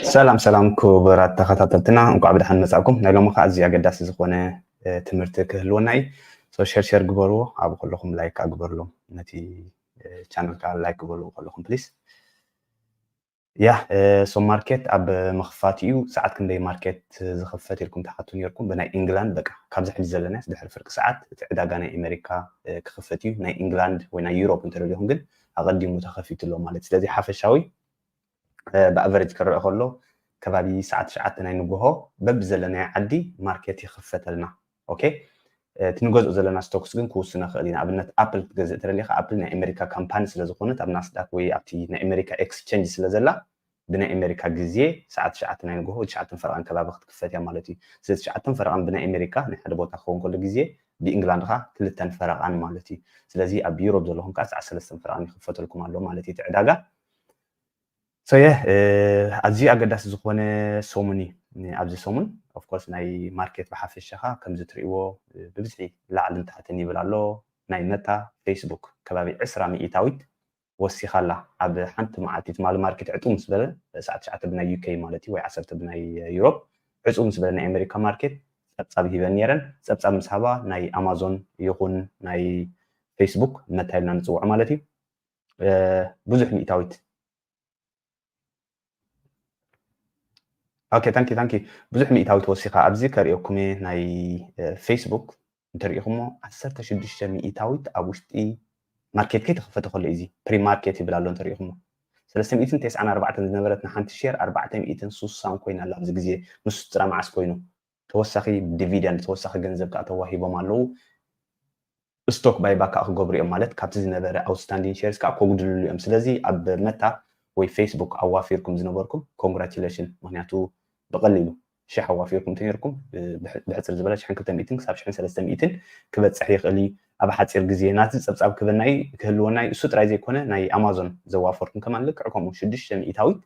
ሰላም ሰላም ክቡራት ተኸታተልትና፣ እንኳዕ ብደሓን መጻእኩም። ናይ ሎሚ ከዓ ኣዝዩ ኣገዳሲ ዝኾነ ትምህርቲ ክህልወና እዩ። ሸር ሸር ግበርዎ፣ ኣብ ከለኹም ላይክ ግበርሎም ነቲ ቻነል ከዓ ላይክ ግበርዎ ከለኹም ፕሊስ። ያ ሶ ማርኬት ኣብ ምኽፋት እዩ። ሰዓት ክንደይ ማርኬት ዝኽፈት ኢልኩም ትሓቱ ነርኩም። ብናይ ኢንግላንድ በቃ ካብዚ ሕጂ ዘለና ድሕሪ ፍርቂ ሰዓት እቲ ዕዳጋ ናይ ኣሜሪካ ክኽፈት እዩ። ናይ ኢንግላንድ ወይ ናይ ዩሮፕ እንተደሊኹም ግን ኣቐዲሙ ተኸፊቱ ኣሎ ማለት እዩ። ስለዚ ሓፈሻዊ ብኣቨሬጅ ክረአ ከሎ ከባቢ ሰዓት ትሽዓተ ናይ ንግሆ በቢ ዘለናዮ ዓዲ ማርኬት ይኽፈተልና። ኦኬ፣ እቲ ንገዝኦ ዘለና ስቶክስ ግን ክውስኖ ይኽእል እዩ። ንኣብነት ኣፕል ክትገዝእ ተደሊኻ ኣፕል ናይ ኣሜሪካ ካምፓኒ ስለ ዝኾነት ኣብ ናስዳክ ወይ ኣብቲ ናይ ኣሜሪካ ኤክስቸንጅ ስለ ዘላ ብናይ ኣሜሪካ ግዜ ሰዓት ትሽዓተ ናይ ንግሆ ትሽዓተን ፈረቓን ከባቢ ክትክፈት እያ ማለት እዩ። ስለዚ ትሽዓተን ፈረቓን ብናይ ኣሜሪካ ናይ ሓደ ቦታ ክኸውን ከሎ ግዜ ብኢንግላንድ ኸዓ ክልተን ፈረቓን ማለት እዩ። ስለዚ ኣብ ዩሮፕ ዘለኹም ከዓ ሰዓት ሰለስተን ፈረቓን ይኽፈተልኩም ኣሎ ማለት እዩ እቲ ዕዳጋ። ሶየ ኣዝዩ ኣገዳሲ ዝኾነ ሰሙን እዩ ኣብዚ ሰሙን። ኦፍኮርስ ናይ ማርኬት ብሓፈሻኻ ከምዚ ትርእይዎ ብብዝሒ ላዕልን ታሕትን ይብል ኣሎ። ናይ መታ ፌስቡክ ከባቢ ዕስራ ሚእታዊት ወሲኻ ኣላ። ኣብ ሓንቲ መዓልቲ ትማሊ ማርኬት ዕፅው ምስ በለ ሰዓት ትሽዓተ ብናይ ዩኬ ማለት እዩ ወይ ዓሰርተ ብናይ ዩሮፕ ዕፅው ምስ በለ ናይ ኣሜሪካ ማርኬት ፀብፃብ ሂበን ነይረን። ፀብፃብ ምስ ሃባ ናይ ኣማዞን ይኹን ናይ ፌስቡክ መታ ኢልና ንፅውዖ ማለት እዩ ብዙሕ ሚእታዊት ኦኬ ታንኪ ታንኪ ብዙሕ ሚእታዊት ወሲኻ ኣብዚ ከርእየኩም እየ ናይ ፌስቡክ እንተሪኢኹሞ ዓሰርተ ሽዱሽተ ሚእታዊት ኣብ ውሽጢ ማርኬት ከይተኸፈተ ከሎ እዩ እዚ ፕሪ ማርኬት ይብል ኣሎ እንተሪኢኹሞ ሰለስተ ሚእትን ተስዓን ኣርባዕተን ዝነበረት ንሓንቲ ሼር ኣርባዕተ ሚእትን ስሳን ኮይና ኣላ ኣብዚ ግዜ ንሱ ጥራ መዓስ ኮይኑ ተወሳኺ ዲቪደንድ ተወሳኺ ገንዘብ ከዓ ተዋሂቦም ኣለዉ ስቶክ ባይባክ ከዓ ክገብሩ እዮም ማለት ካብቲ ዝነበረ ኣውትስታንዲንግ ሼርስ ከዓ ከጉድልሉ እዮም ስለዚ ኣብ መታ ወይ ፌስቡክ ኣዋፊርኩም ዝነበርኩም ኮንግራቹሌሽን ምክንያቱ ብቀሊሉ ሽሕ ኣዋፊርኩም ተነርኩም ብሕፅር ዝበለ ሽሕን ክልተ ሚእትን ክሳብ ሽሕን ሰለስተ ሚእትን ክበፅሕ ይኽእል እዩ ኣብ ሓፂር ግዜ ናቲ ፀብፃብ ክበናይ ክህልወናይ እሱ ጥራይ ዘይኮነ ናይ ኣማዞን ዘዋፈርኩም ከማን ልክዕ ከምኡ ሽዱሽተ ሚእታዊት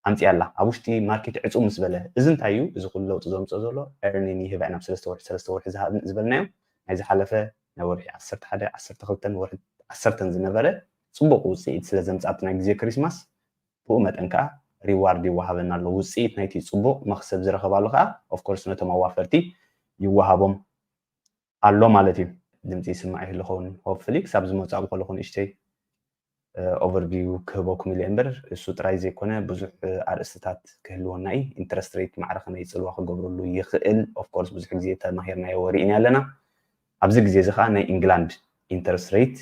ኣምፅያ ኣላ ኣብ ውሽጢ ማርኬት ዕፁ ምስ በለ እዚ እንታይ እዩ እዚ ኩሉ ለውጢ ዘምፅኦ ዘሎ ኤርኒን ይህበ ናብ ሰለስተ ወርሒ ሰለስተ ወርሒ ዝሃብን ዝበልናዮ ናይ ዝሓለፈ ናይ ወርሒ ዓሰርተ ሓደ ዓሰርተ ክልተን ወርሒ ዓሰርተን ዝነበረ ፅቡቅ ውፅኢት ስለ ዘምፃ ኣብቲ ናይ ግዜ ክሪስማስ ብኡ መጠን ከዓ ሪዋርድ ይወሃበና ኣሎ ውፅኢት ናይቲ ፅቡቅ መክሰብ ዝረኸባሉ ከዓ ኦፍኮርስ ነቶም ኣዋፈርቲ ይወሃቦም ኣሎ ማለት እዩ ድምፂ ይስማዕ ይህልኸውን ሆፕፍሊ ክሳብ ዝመፅእ ኣብ ከለኹ ንእሽተይ ኦቨርቪው ክህበኩም ኢለ እምበር እሱ ጥራይ ዘይኮነ ብዙሕ ኣርእስትታት ክህልወና እዩ ኢንትረስት ሬት ማዕረ ከመይ ፅልዋ ክገብረሉ ይኽእል ኦፍኮርስ ብዙሕ ግዜ ተማሂርናዮ ወሪእና ኣለና ኣብዚ ግዜ እዚ ከዓ ናይ ኢንግላንድ ኢንትረስት ሬት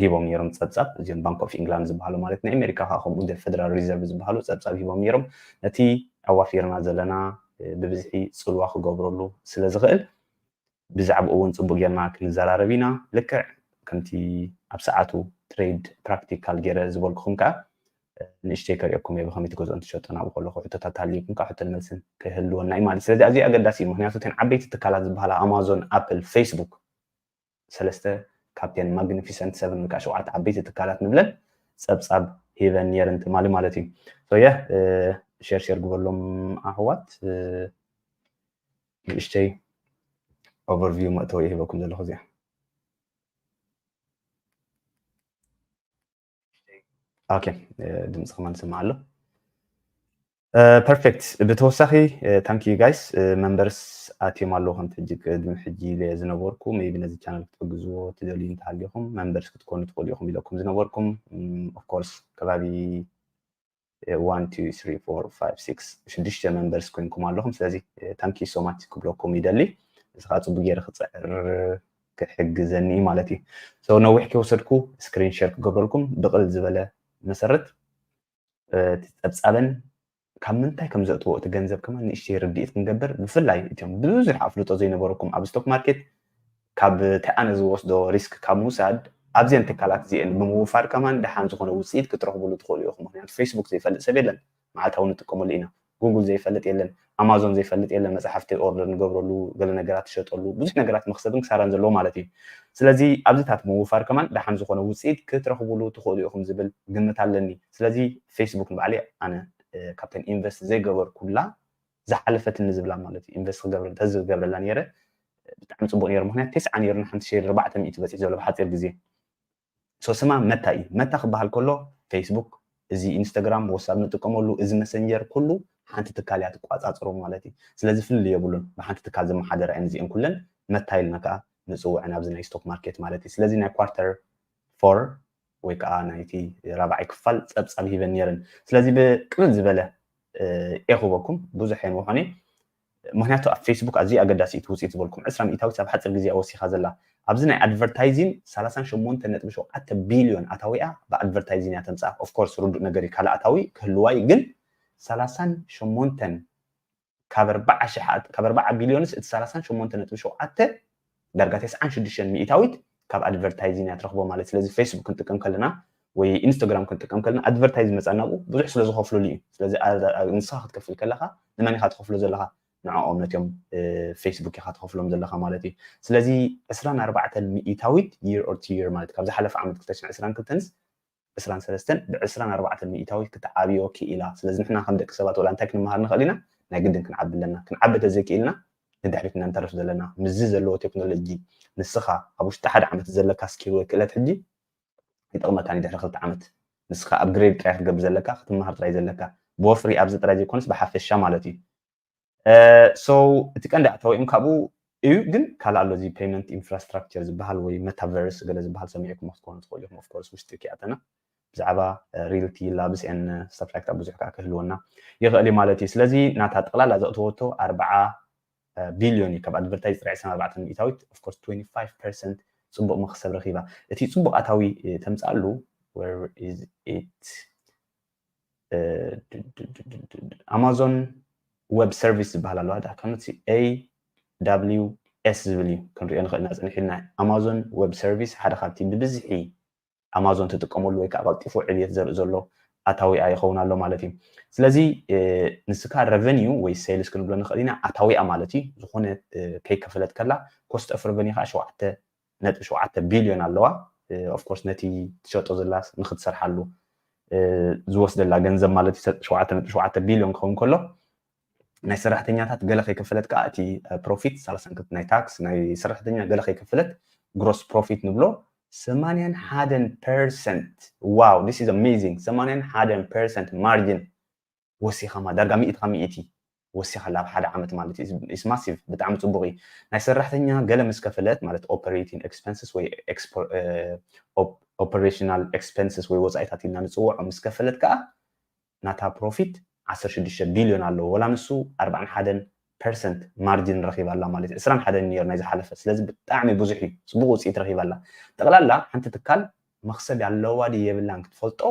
ሂቦም ነይሮም ፀብፃብ እዚኦም ባንክ ኦፍ ኢንግላንድ ዝበሃሉ ማለት ናይ ኣሜሪካ ከዓ ከምኡ ፌደራል ሪዘርቭ ዝበሃሉ ፀብፃብ ሂቦም ነይሮም ነቲ ኣዋፊርና ዘለና ብብዝሒ ፅልዋ ክገብረሉ ስለ ዝኽእል ብዛዕባኡ እውን ፅቡቅ ጌርና ክንዘራረብ ኢና ልክዕ ከምቲ ኣብ ሰዓቱ ትሬድ ፕራክቲካል ገይረ ዝበልኩኹም ከዓ ንእሽተይ ከሪኦኩም እየ ብከመይ ትገዝኦን ትሸጦን ኣብኡ ከለኩ ሕቶታት ሃልዩኩም ከዓ ሕቶን መልስን ክህልወና እዩ ማለት ስለዚ ኣዝዩ ኣገዳሲ እዩ ምክንያቱ እተን ዓበይቲ ትካላት ዝበሃላ ኣማዞን ኣፕል ፌስቡክ ሰለስተ ካብተን ማግኒፊሰንት ሰቨን ወይ ከዓ ሸውዓተ ዓበይቲ ትካላት ንብለን ፀብፃብ ሂበን ነይረን ትማሊ ማለት እዩ ሶየ ሸር ሸር ግበሎም ኣሕዋት ንእሽተይ ኦቨርቪው መእተዊ ይህበኩም ዘለኹ እዚኣ ኦኬ ድምፂ ከማን ዝስማዕ ኣሎ ፐርፌክት ብተወሳኺ ታንክ ዩ ጋይስ መንበርስ ኣትዮም ኣለዉ ከምቲ ሕጂ ቅድሚ ሕጂ ኢለ ዝነበርኩ ሜቢ ነዚ ቻነል ክትሕግዝዎ ትደልዩ እንተሃሊኹም መንበርስ ክትኮኑ ትኽእሉ ኢኹም ኢለኩም ዝነበርኩም ኦፍኮርስ ከባቢ one two three four five six ሽዱሽተ መንበርስ ኮይንኩም ኣለኹም ስለዚ ታንክ ዩ ሶ ማች ክብለኩም ይደሊ እዚ ከዓ ፅቡቅ ገይረ ክፅዕር ክሕግዘኒ እዩ ማለት እዩ ነዊሕ ከይወሰድኩ ስክሪን ሸር ክገብረልኩም ብቅል ዝበለ መሰረት እቲ ፀብፃበን ካብ ምንታይ ከም ዘእትዎ እቲ ገንዘብ ከማ ንእሽተይ ርድኢት ክንገብር ብፍላይ እቲም ብዙሕ ኣፍልጦ ዘይነበረኩም ኣብ ስቶክ ማርኬት ካብ ተኣነ ዝወስዶ ሪስክ ካብ ምውሳድ ኣብዚአን ትካላት እዚአን ብምውፋር ከማን ደሓን ዝኾነ ውፅኢት ክትረኽብሉ ትኽእሉ ኢኹም ምክንያቱ ፌስቡክ ዘይፈልጥ ሰብ የለን መዓልታዊ ንጥቀመሉ ኢና ጉግል ዘይፈልጥ የለን ኣማዞን ዘይፈልጥ የለን መፅሓፍቲ ኦርደር ንገብረሉ ገለ ነገራት ትሸጠሉ ብዙሕ ነገራት መክሰብን ክሳራን ዘለዎ ማለት እዩ ስለዚ ኣብዚታት ምውፋር ከማን ደሓን ዝኾነ ውፅኢት ክትረኽብሉ ትኽእሉ ኢኹም ዝብል ግምት ኣለኒ ስለዚ ፌስቡክ ንባዕሊ ኣነ ካብተን ኢንቨስት ዘይገበርኩላ ዝሓለፈትኒ ዝብላ ማለት እዩ ኢንቨስት ክገብረ ተዝገብረላ ነይረ ብጣዕሚ ፅቡቅ ነይሩ ምክንያት ተስዓ ነይሩ ንሓንቲ ሸር ኣርባዕተ ሚእቲ በፂሕ ዘሎ ብሓፂር ግዜ ሶ ስማ መታ እዩ መታ ክበሃል ከሎ ፌስቡክ እዚ ኢንስታግራም፣ ዋትሳፕ ንጥቀመሉ፣ እዚ መሰንጀር፣ ኩሉ ሓንቲ ትካል እያ ትቋፃፅሮ ማለት እዩ። ስለዚ ፍልልይ የብሉን። ብሓንቲ ትካል ዝመሓደራ እየን እዚአን ኩለን። መታ ኢልና ከዓ ንፅውዐን ኣብዚ ናይ ስቶክ ማርኬት ማለት እዩ። ስለዚ ናይ ኳርተር ፎር ወይ ከዓ ናይቲ ራብዓይ ክፋል ፀብፃብ ሂበን ነይረን። ስለዚ ብቅልል ዝበለ እየ ክበኩም፣ ብዙሕ እየን ወኾነ። ምክንያቱ ኣብ ፌስቡክ ኣዝዩ ኣገዳሲ እቲ ውፅኢት ዝበልኩም ዕስራ ሚእታዊት ኣብ ሓፂር ግዜ ወሲኻ ዘላ። ኣብዚ ናይ ኣድቨርታይዚን ሰላሳን ሸሞንተ ነጥቢ ሸውዓተ ቢልዮን ኣታዊኣ ብኣድቨርታይዚን እያ ተምፅኣ። ኦፍኮርስ ርዱእ ነገር እዩ፣ ካልእ ኣታዊ ክህልዋ እዩ፣ ግን ሰላሳን ሸሞንተን ካብ ኣርባዓ ቢልዮንስ እቲ ሰላሳን ሸሞንተ ነጥቢ ሸውዓተ ዳርጋ ተስዓን ሽዱሽተን ሚእታዊት ካብ ኣድቨርታይዚን እያ ትረኽቦ ማለት። ስለዚ ፌስቡክ ክንጥቀም ከለና ወይ ኢንስታግራም ክንጥቀም ከለና ኣድቨርታይዝ መፃና ብኡ ብዙሕ ስለ ዝኸፍሉሉ እዩ። ስለዚ ንስኻ ክትከፍል ከለኻ ንመን ኢኻ ትኸፍሎ ዘለኻ? ንዕኦም ነቲኦም ፌስቡክ ኢኻ ትኸፍሎም ዘለኻ ማለት እዩ። ስለዚ ዕስራን ኣርባዕተን ሚእታዊት year or two year ማለት ካብ ዝሓለፈ ዓመት ክልተ ሽሕን ዕስራን ክልተንስ ዕስራን ሰለስተን ብዕስራን ኣርባዕተን ሚእታዊት ክትዓብዮ ክኢላ። ስለዚ ንሕና ከም ደቂ ሰባት ወላ እንታይ ክንመሃር ንኽእል ኢና? ናይ ግድን ክንዓቢ ኣለና። ክንዓቢ ተዘይክኢልና ንድሕሪት ኢና ንተርፍ ዘለና። ምስዚ ዘለዎ ቴክኖሎጂ ንስኻ ኣብ ውሽጢ ሓደ ዓመት ዘለካ ስኪል ወይ ክእለት ሕጂ ይጠቕመካ ንድሕሪ ክልተ ዓመት። ንስኻ ኣፕግሬድ ጥራይ ክትገብር ዘለካ፣ ክትመሃር ጥራይ ዘለካ፣ ብወፍሪ ኣብዚ ጥራይ ዘይኮነስ ብሓፈሻ ማለት እዩ። So እቲ ቀንዲ ኣታዊኦም ካብኡ እዩ። ግን ካልእ ኣሎ፣ እዚ ፔይመንት ኢንፍራስትራክቸር ዝበሃል ወይ መታቨርስ ገለ ዝበሃል ሰሚዕኩም ክትኮኑ ትኽእሉ ኢኹም። ኦፍኮርስ ውሽጢ ክኣተና ብዛዕባ ሪልቲ ላብስ ን ስተፍ ላይክ ብዙሕ ከዓ ክህልወና ይኽእል እዩ ማለት እዩ። ስለዚ ናታ ጠቕላላ ዘእተወቶ ኣርባዓ ቢልዮን እዩ። ካብ ኣድቨርታይዝ ጥራይ ዕስራን ኣርባዕተን ሚእታዊት፣ ኦፍኮርስ ትዌንቲ ፋይቭ ፐርሰንት ፅቡቕ መኽሰብ ረኺባ። እቲ ፅቡቕ ኣታዊ ተምፅኣሉ፣ where is it? ኣማዞን ዌብ ሰርቪስ ዝበሃል ኣለዋ። ዳ ከምቲ ኤ ደብሊው ኤስ ዝብል እዩ፣ ክንሪኦ ንኽእል ኢና። ፅንሕ ኢልና ኣማዞን ዌብ ሰርቪስ ሓደ ካብቲ ብብዝሒ ኣማዞን ትጥቀመሉ ወይ ከዓ ቀልጢፉ ዕብየት ዘርኢ ዘሎ ኣታዊኣ ይኸውን ኣሎ ማለት እዩ። ስለዚ ንስካ ረቨኒዩ ወይ ሴልስ ክንብሎ ንኽእል ኢና፣ ኣታዊኣ ማለት እዩ። ዝኾነ ከይከፈለት ከላ ኮስት ኦፍ ረቨኒዩ ከዓ ሸውዓተ ነጥቢ ሸውዓተ ቢልዮን ኣለዋ። ኦፍኮርስ ነቲ ትሸጦ ዘላ ንክትሰርሓሉ ዝወስደላ ገንዘብ ማለት እዩ፣ ሸውዓተ ነጥቢ ሸውዓተ ቢልዮን ክኸውን ከሎ ናይ ሰራሕተኛታት ገለ ከይከፈለት ከዓ እቲ ፕሮፊት ሰላሳን ክልተ ናይ ታክስ ናይ ሰራሕተኛ ገለ ከይከፈለት ግሮስ ፕሮፊት ንብሎ ሰማንያን ሓደን ፐርሰንት። Wow, this is amazing። ሰማንያን ሓደን ፐርሰንት ማርጅን ወሲኻ ማ ዳርጋ ሚእቲ ካብ ሚእቲ ወሲኻ ኣብ ሓደ ዓመት ማለት እዩ። ኢስ ማሲቭ፣ ብጣዕሚ ፅቡቅ እዩ። ናይ ሰራሕተኛ ገለ ምስ ከፈለት ማለት ኦፐሬቲንግ ኤክስፐንስስ ወይ ኦፐሬሽናል ኤክስፐንስስ ወይ ወፃኢታት ኢልና ንፅውዖ ምስ ከፈለት ከዓ ናታ ፕሮፊት ዓሰርተ ሽዱሽተ ቢልዮን ኣለዎ። ወላ ንሱ ኣርባዓን ሓደን ፐርሰንት ማርጅን ረኺባ ኣላ ማለት እዩ። ዕስራን ሓደን ነይሩ ናይ ዝሓለፈ። ስለዚ ብጣዕሚ ብዙሕ እዩ፣ ፅቡቅ ውፅኢት ረኺባ ኣላ። ጠቕላላ ሓንቲ ትካል መኽሰብ ኣለዋ ድዩ የብላን ክትፈልጦ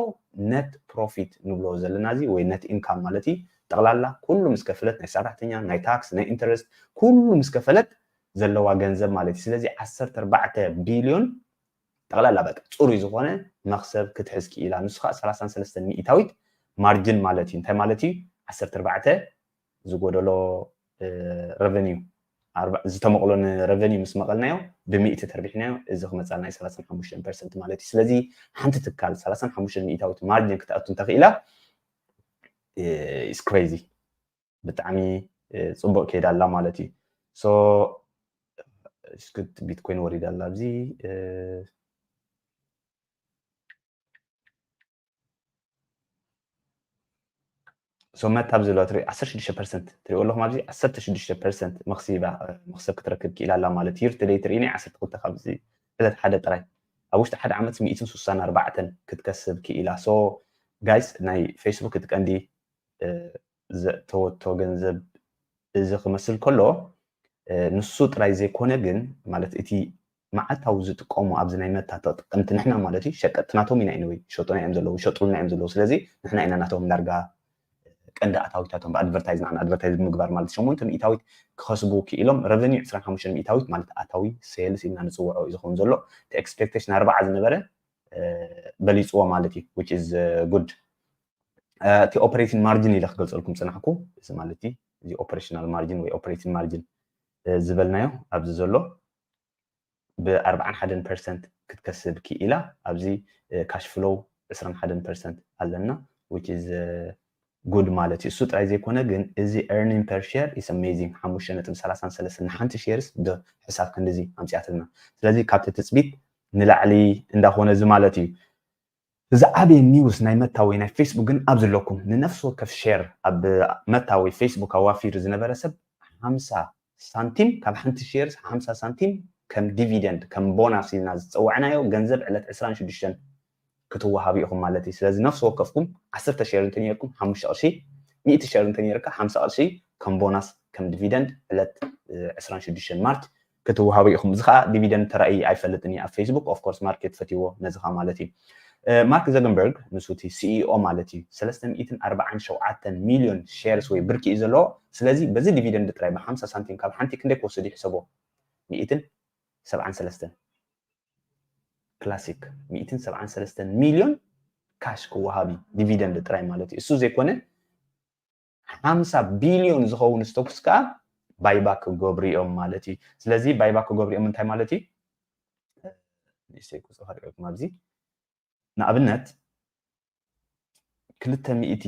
ነት ፕሮፊት ንብሎ ዘለና እዚ ወይ ነት ኢንካም ማለት እዩ። ጠቕላላ ኩሉ ምስ ከፈለት ናይ ሰራሕተኛ፣ ናይ ታክስ፣ ናይ ኢንተረስት ኩሉ ምስ ከፈለት ዘለዋ ገንዘብ ማለት እዩ። ስለዚ ዓሰርተ ኣርባዕተ ቢልዮን ጠቕላላ በቃ ፅሩይ ዝኾነ መኽሰብ ክትሕዝ ክኢላ። ንሱ ከዓ ሰላሳን ሰለስተን ሚእታዊት ማርጅን ማለት እዩ። እንታይ ማለት እዩ? ዓሰርተ ኣርባዕተ ዝጎደሎ ረቨኒዩ ዝተመቕሎ ንረቨኒዩ ምስ መቐልናዮ ብሚእቲ ተርቢሕናዮ እዚ ክመፃልና እዩ ሰላሳን ሓሙሽተን ፐርሰንት ማለት እዩ። ስለዚ ሓንቲ ትካል ሰላሳን ሓሙሽተን ሚእታዊት ማርጅን ክትኣቱ እንተኽኢላ is crazy። ብጣዕሚ ፅቡቅ ከይዳ ኣላ ማለት እዩ። So እስክት ቢትኮይን ወሪዳ ኣላ ኣብዚ ሶመት ኣብዚ ሎ ትርኢ ዓሰርተ ሽዱሽተ ፐርሰንት ትሪእዎ ኣለኹም። ኣብዚ ዓሰርተ ሽዱሽተ ፐርሰንት መኽሲባ መኽሰብ ክትረክብ ክኢላ ኣላ ማለት ይር ትደይ ትርኢ ናይ ዓሰርተ ክልተ ካብዚ ዕለት ሓደ ጥራይ ኣብ ውሽጢ ሓደ ዓመት ሚእትን ስሳን ኣርባዕተን ክትከስብ ክኢላ። So ጋይስ ናይ ፌስቡክ እቲ ቀንዲ ዘእተወቶ ገንዘብ እዚ ክመስል ከሎ ንሱ ጥራይ ዘይኮነ ግን ማለት እቲ መዓልታዊ ዝጥቀሙ ኣብዚ ናይ መታ ተጠቀምቲ ንሕና ማለት እዩ ሸቀጥቲ ናቶም ኢና ኢንወይ ሸጡና እዮም ዘለዉ ሸጡልና እዮም ዘለዉ። ስለዚ ንሕና ኢና ናቶም ዳርጋ ቀንዲ ኣታዊታቶም ብኣድቨርታይዝ ንዓና ኣድቨርታይዝ ብምግባር ማለት ሸሞንተ ሚእታዊት ክኸስቡ ክኢሎም ረቨኒዩ ዕስራን ሓሙሽተን ሚእታዊት ማለት ኣታዊ ሴልስ ኢልና ንፅውዖ እዩ ዝኸውን ዘሎ። እቲ ኤክስፔክቴሽን ኣርባዓ ዝነበረ በሊፅዎ ማለት እዩ which is good። እቲ ኦፐሬቲንግ ማርጅን ኢለ ክገልፀልኩም ፅናሕኩ እዚ ማለት እዚ ኦፐሬሽናል ማርጅን ወይ ኦፐሬቲንግ ማርጅን ዝበልናዮ ኣብዚ ዘሎ ብኣርባዓን ሓደን ፐርሰንት ክትከስብ ክኢላ ኣብዚ ካሽ ፍሎው ዕስራን ሓደን ፐርሰንት ኣለና which is good ማለት እዩ። እሱ ጥራይ ዘይኮነ ግን እዚ earning per share is amazing ሓሙሽተ ነጥቢ ሰላሳን ሰለስተን ንሓንቲ ሼርስ ብሕሳብ ክንድዚ ኣምፅኣትልና። ስለዚ ካብቲ ትፅቢት ንላዕሊ እንዳኾነ እዚ ማለት እዩ። ዝዓበየ ኒውስ ናይ መታ ወይ ናይ ፌስቡክ ግን ኣብዚ ኣለኩም። ንነፍሲ ወከፍ ሼር ኣብ መታ ወይ ፌስቡክ ኣዋፊሩ ዝነበረ ሰብ ሓምሳ ሳንቲም፣ ካብ ሓንቲ ሼር ሓምሳ ሳንቲም ከም ዲቪደንድ፣ ከም ቦናስ ኢልና ዝፀዋዕናዮ ገንዘብ ዕለት ዕስራን ሽዱሽተን ክትወሃቡ ኢኹም ማለት እዩ። ስለዚ ነፍሲ ወከፍኩም ዓሰርተ ሼር እንተነይርኩም ሓሙሽተ ቅርሺ፣ ሚእቲ ሼር እንተነይርካ ሓምሳ ቅርሺ ከም ቦናስ፣ ከም ዲቪደንድ ዕለት ዕስራን ሽዱሽተን ማርች ክትወሃቡ ኢኹም። እዚ ከዓ ዲቪደንድ ተራእዩ ኣይፈልጥን እዩ ኣብ ፌስቡክ። ኦፍኮርስ ማርኬት ፈትይዎ ነዚ ከዓ ማለት እዩ። ማርክ ዘገንበርግ ንሱ እቲ ሲኢኦ ማለት እዩ፣ ሰለስተ ሚእትን ኣርባዓን ሸውዓተን ሚልዮን ሼርስ ወይ ብርኪ እዩ ዘለዎ። ስለዚ በዚ ዲቪደንድ ጥራይ ብሓምሳ ሳንቲም ካብ ሓንቲ ክንደይ ክወስድ ይሕሰቦ? ሚእትን ሰብዓን ሰለስተን። ክላሲክ፣ ሚእትን ሰብዓን ሰለስተን ሚልዮን ካሽ ክወሃብ እዩ፣ ዲቪደንድ ጥራይ ማለት እዩ። እሱ ዘይኮነ ሓምሳ ቢልዮን ዝኸውን ስቶክስ ከዓ ባይባክ ክገብሩ እዮም ማለት እዩ። ስለዚ ባይባክ ክገብሩ እዮም እንታይ ማለት እዩ? ንእሽተይ ክውፅእ ከድዕኩም ኣብዚ። ንኣብነት ክልተ ሚእቲ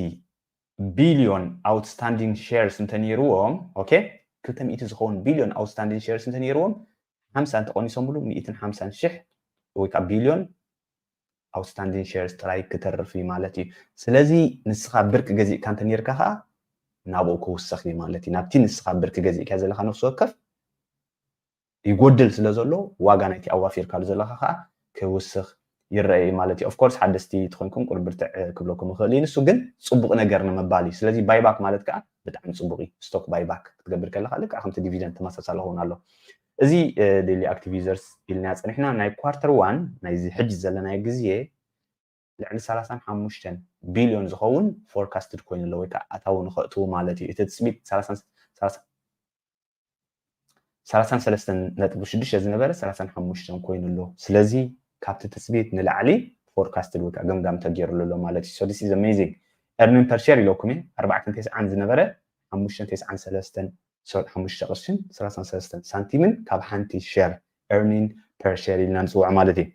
ቢልዮን ኣውትስታንዲንግ ሼርስ እንተነይርዎም፣ ኦኬ፣ ክልተ ሚእቲ ዝኸውን ቢልዮን ኣውትስታንዲንግ ሼርስ እንተነይርዎም፣ ሓምሳ እንተቐኒሶምሉ ሚእትን ሓምሳን ሽሕ ወይ ከዓ ቢልዮን ኣውትስታንዲንግ ሼርስ ጥራይ ክተርፍ እዩ ማለት እዩ። ስለዚ ንስኻ ብርቂ ገዚእካ እንተነይርካ ከዓ ናብኡ ክውሰኽ እዩ ማለት እዩ። ናብቲ ንስኻ ብርቂ ገዚእካ ዘለካ ነፍሲ ወከፍ ይጎድል ስለ ዘሎ ዋጋ ናይቲ ኣዋፊርካሉ ዘለካ ከዓ ክውስኽ ይረአ እዩ ማለት እዩ። ኦፍኮርስ ሓደስቲ ትኾንኩም ቁርብርትዕ ክብለኩም ይኽእል እዩ። ንሱ ግን ፅቡቕ ነገር ንምባል እዩ። ስለዚ ባይባክ ማለት ከዓ ብጣዕሚ ፅቡቕ እዩ። ስቶክ ባይባክ ክትገብር ከለካ ልክዕ ከምቲ ዲቪደንድ ተመሳሳሊ ክኸውን ኣሎ። እዚ ዴይሊ ኣክቲቭ ዩዘርስ ኢልና ፀኒሕና። ናይ ኳርተር ዋን ናይዚ ሕጂ ዘለናዮ ግዜ ልዕሊ ሰላሳን ሓሙሽተን ቢልዮን ዝኸውን ፎርካስትድ ኮይኑ ኣሎ፣ ወይ ከዓ ኣታዊ ንኸእትዉ ማለት እዩ። እቲ ትፅቢት ሰላሳን ሰላሳን ሰለስተን ነጥቢ ሽዱሽተ ዝነበረ ሰላሳን ሓሙሽተን ኮይኑ ኣሎ። ስለዚ ካብቲ ትፅቢት ንላዕሊ ፎርካስትድ ወይ ከዓ ገምጋም ተገይሩሉ ኣሎ ማለት እዩ። So this is amazing። Earning per share ኢለኩም እየ፣ ኣርባዕተን ተስዓን ዝነበረ ሓሙሽተን ተስዓን ሰለስተን፣ ሶሪ፣ ሓሙሽተ ቅርሽን ሰላሳን ሰለስተን ሳንቲምን ካብ ሓንቲ ሼር earning per share ኢልና ንፅውዖ ማለት እዩ።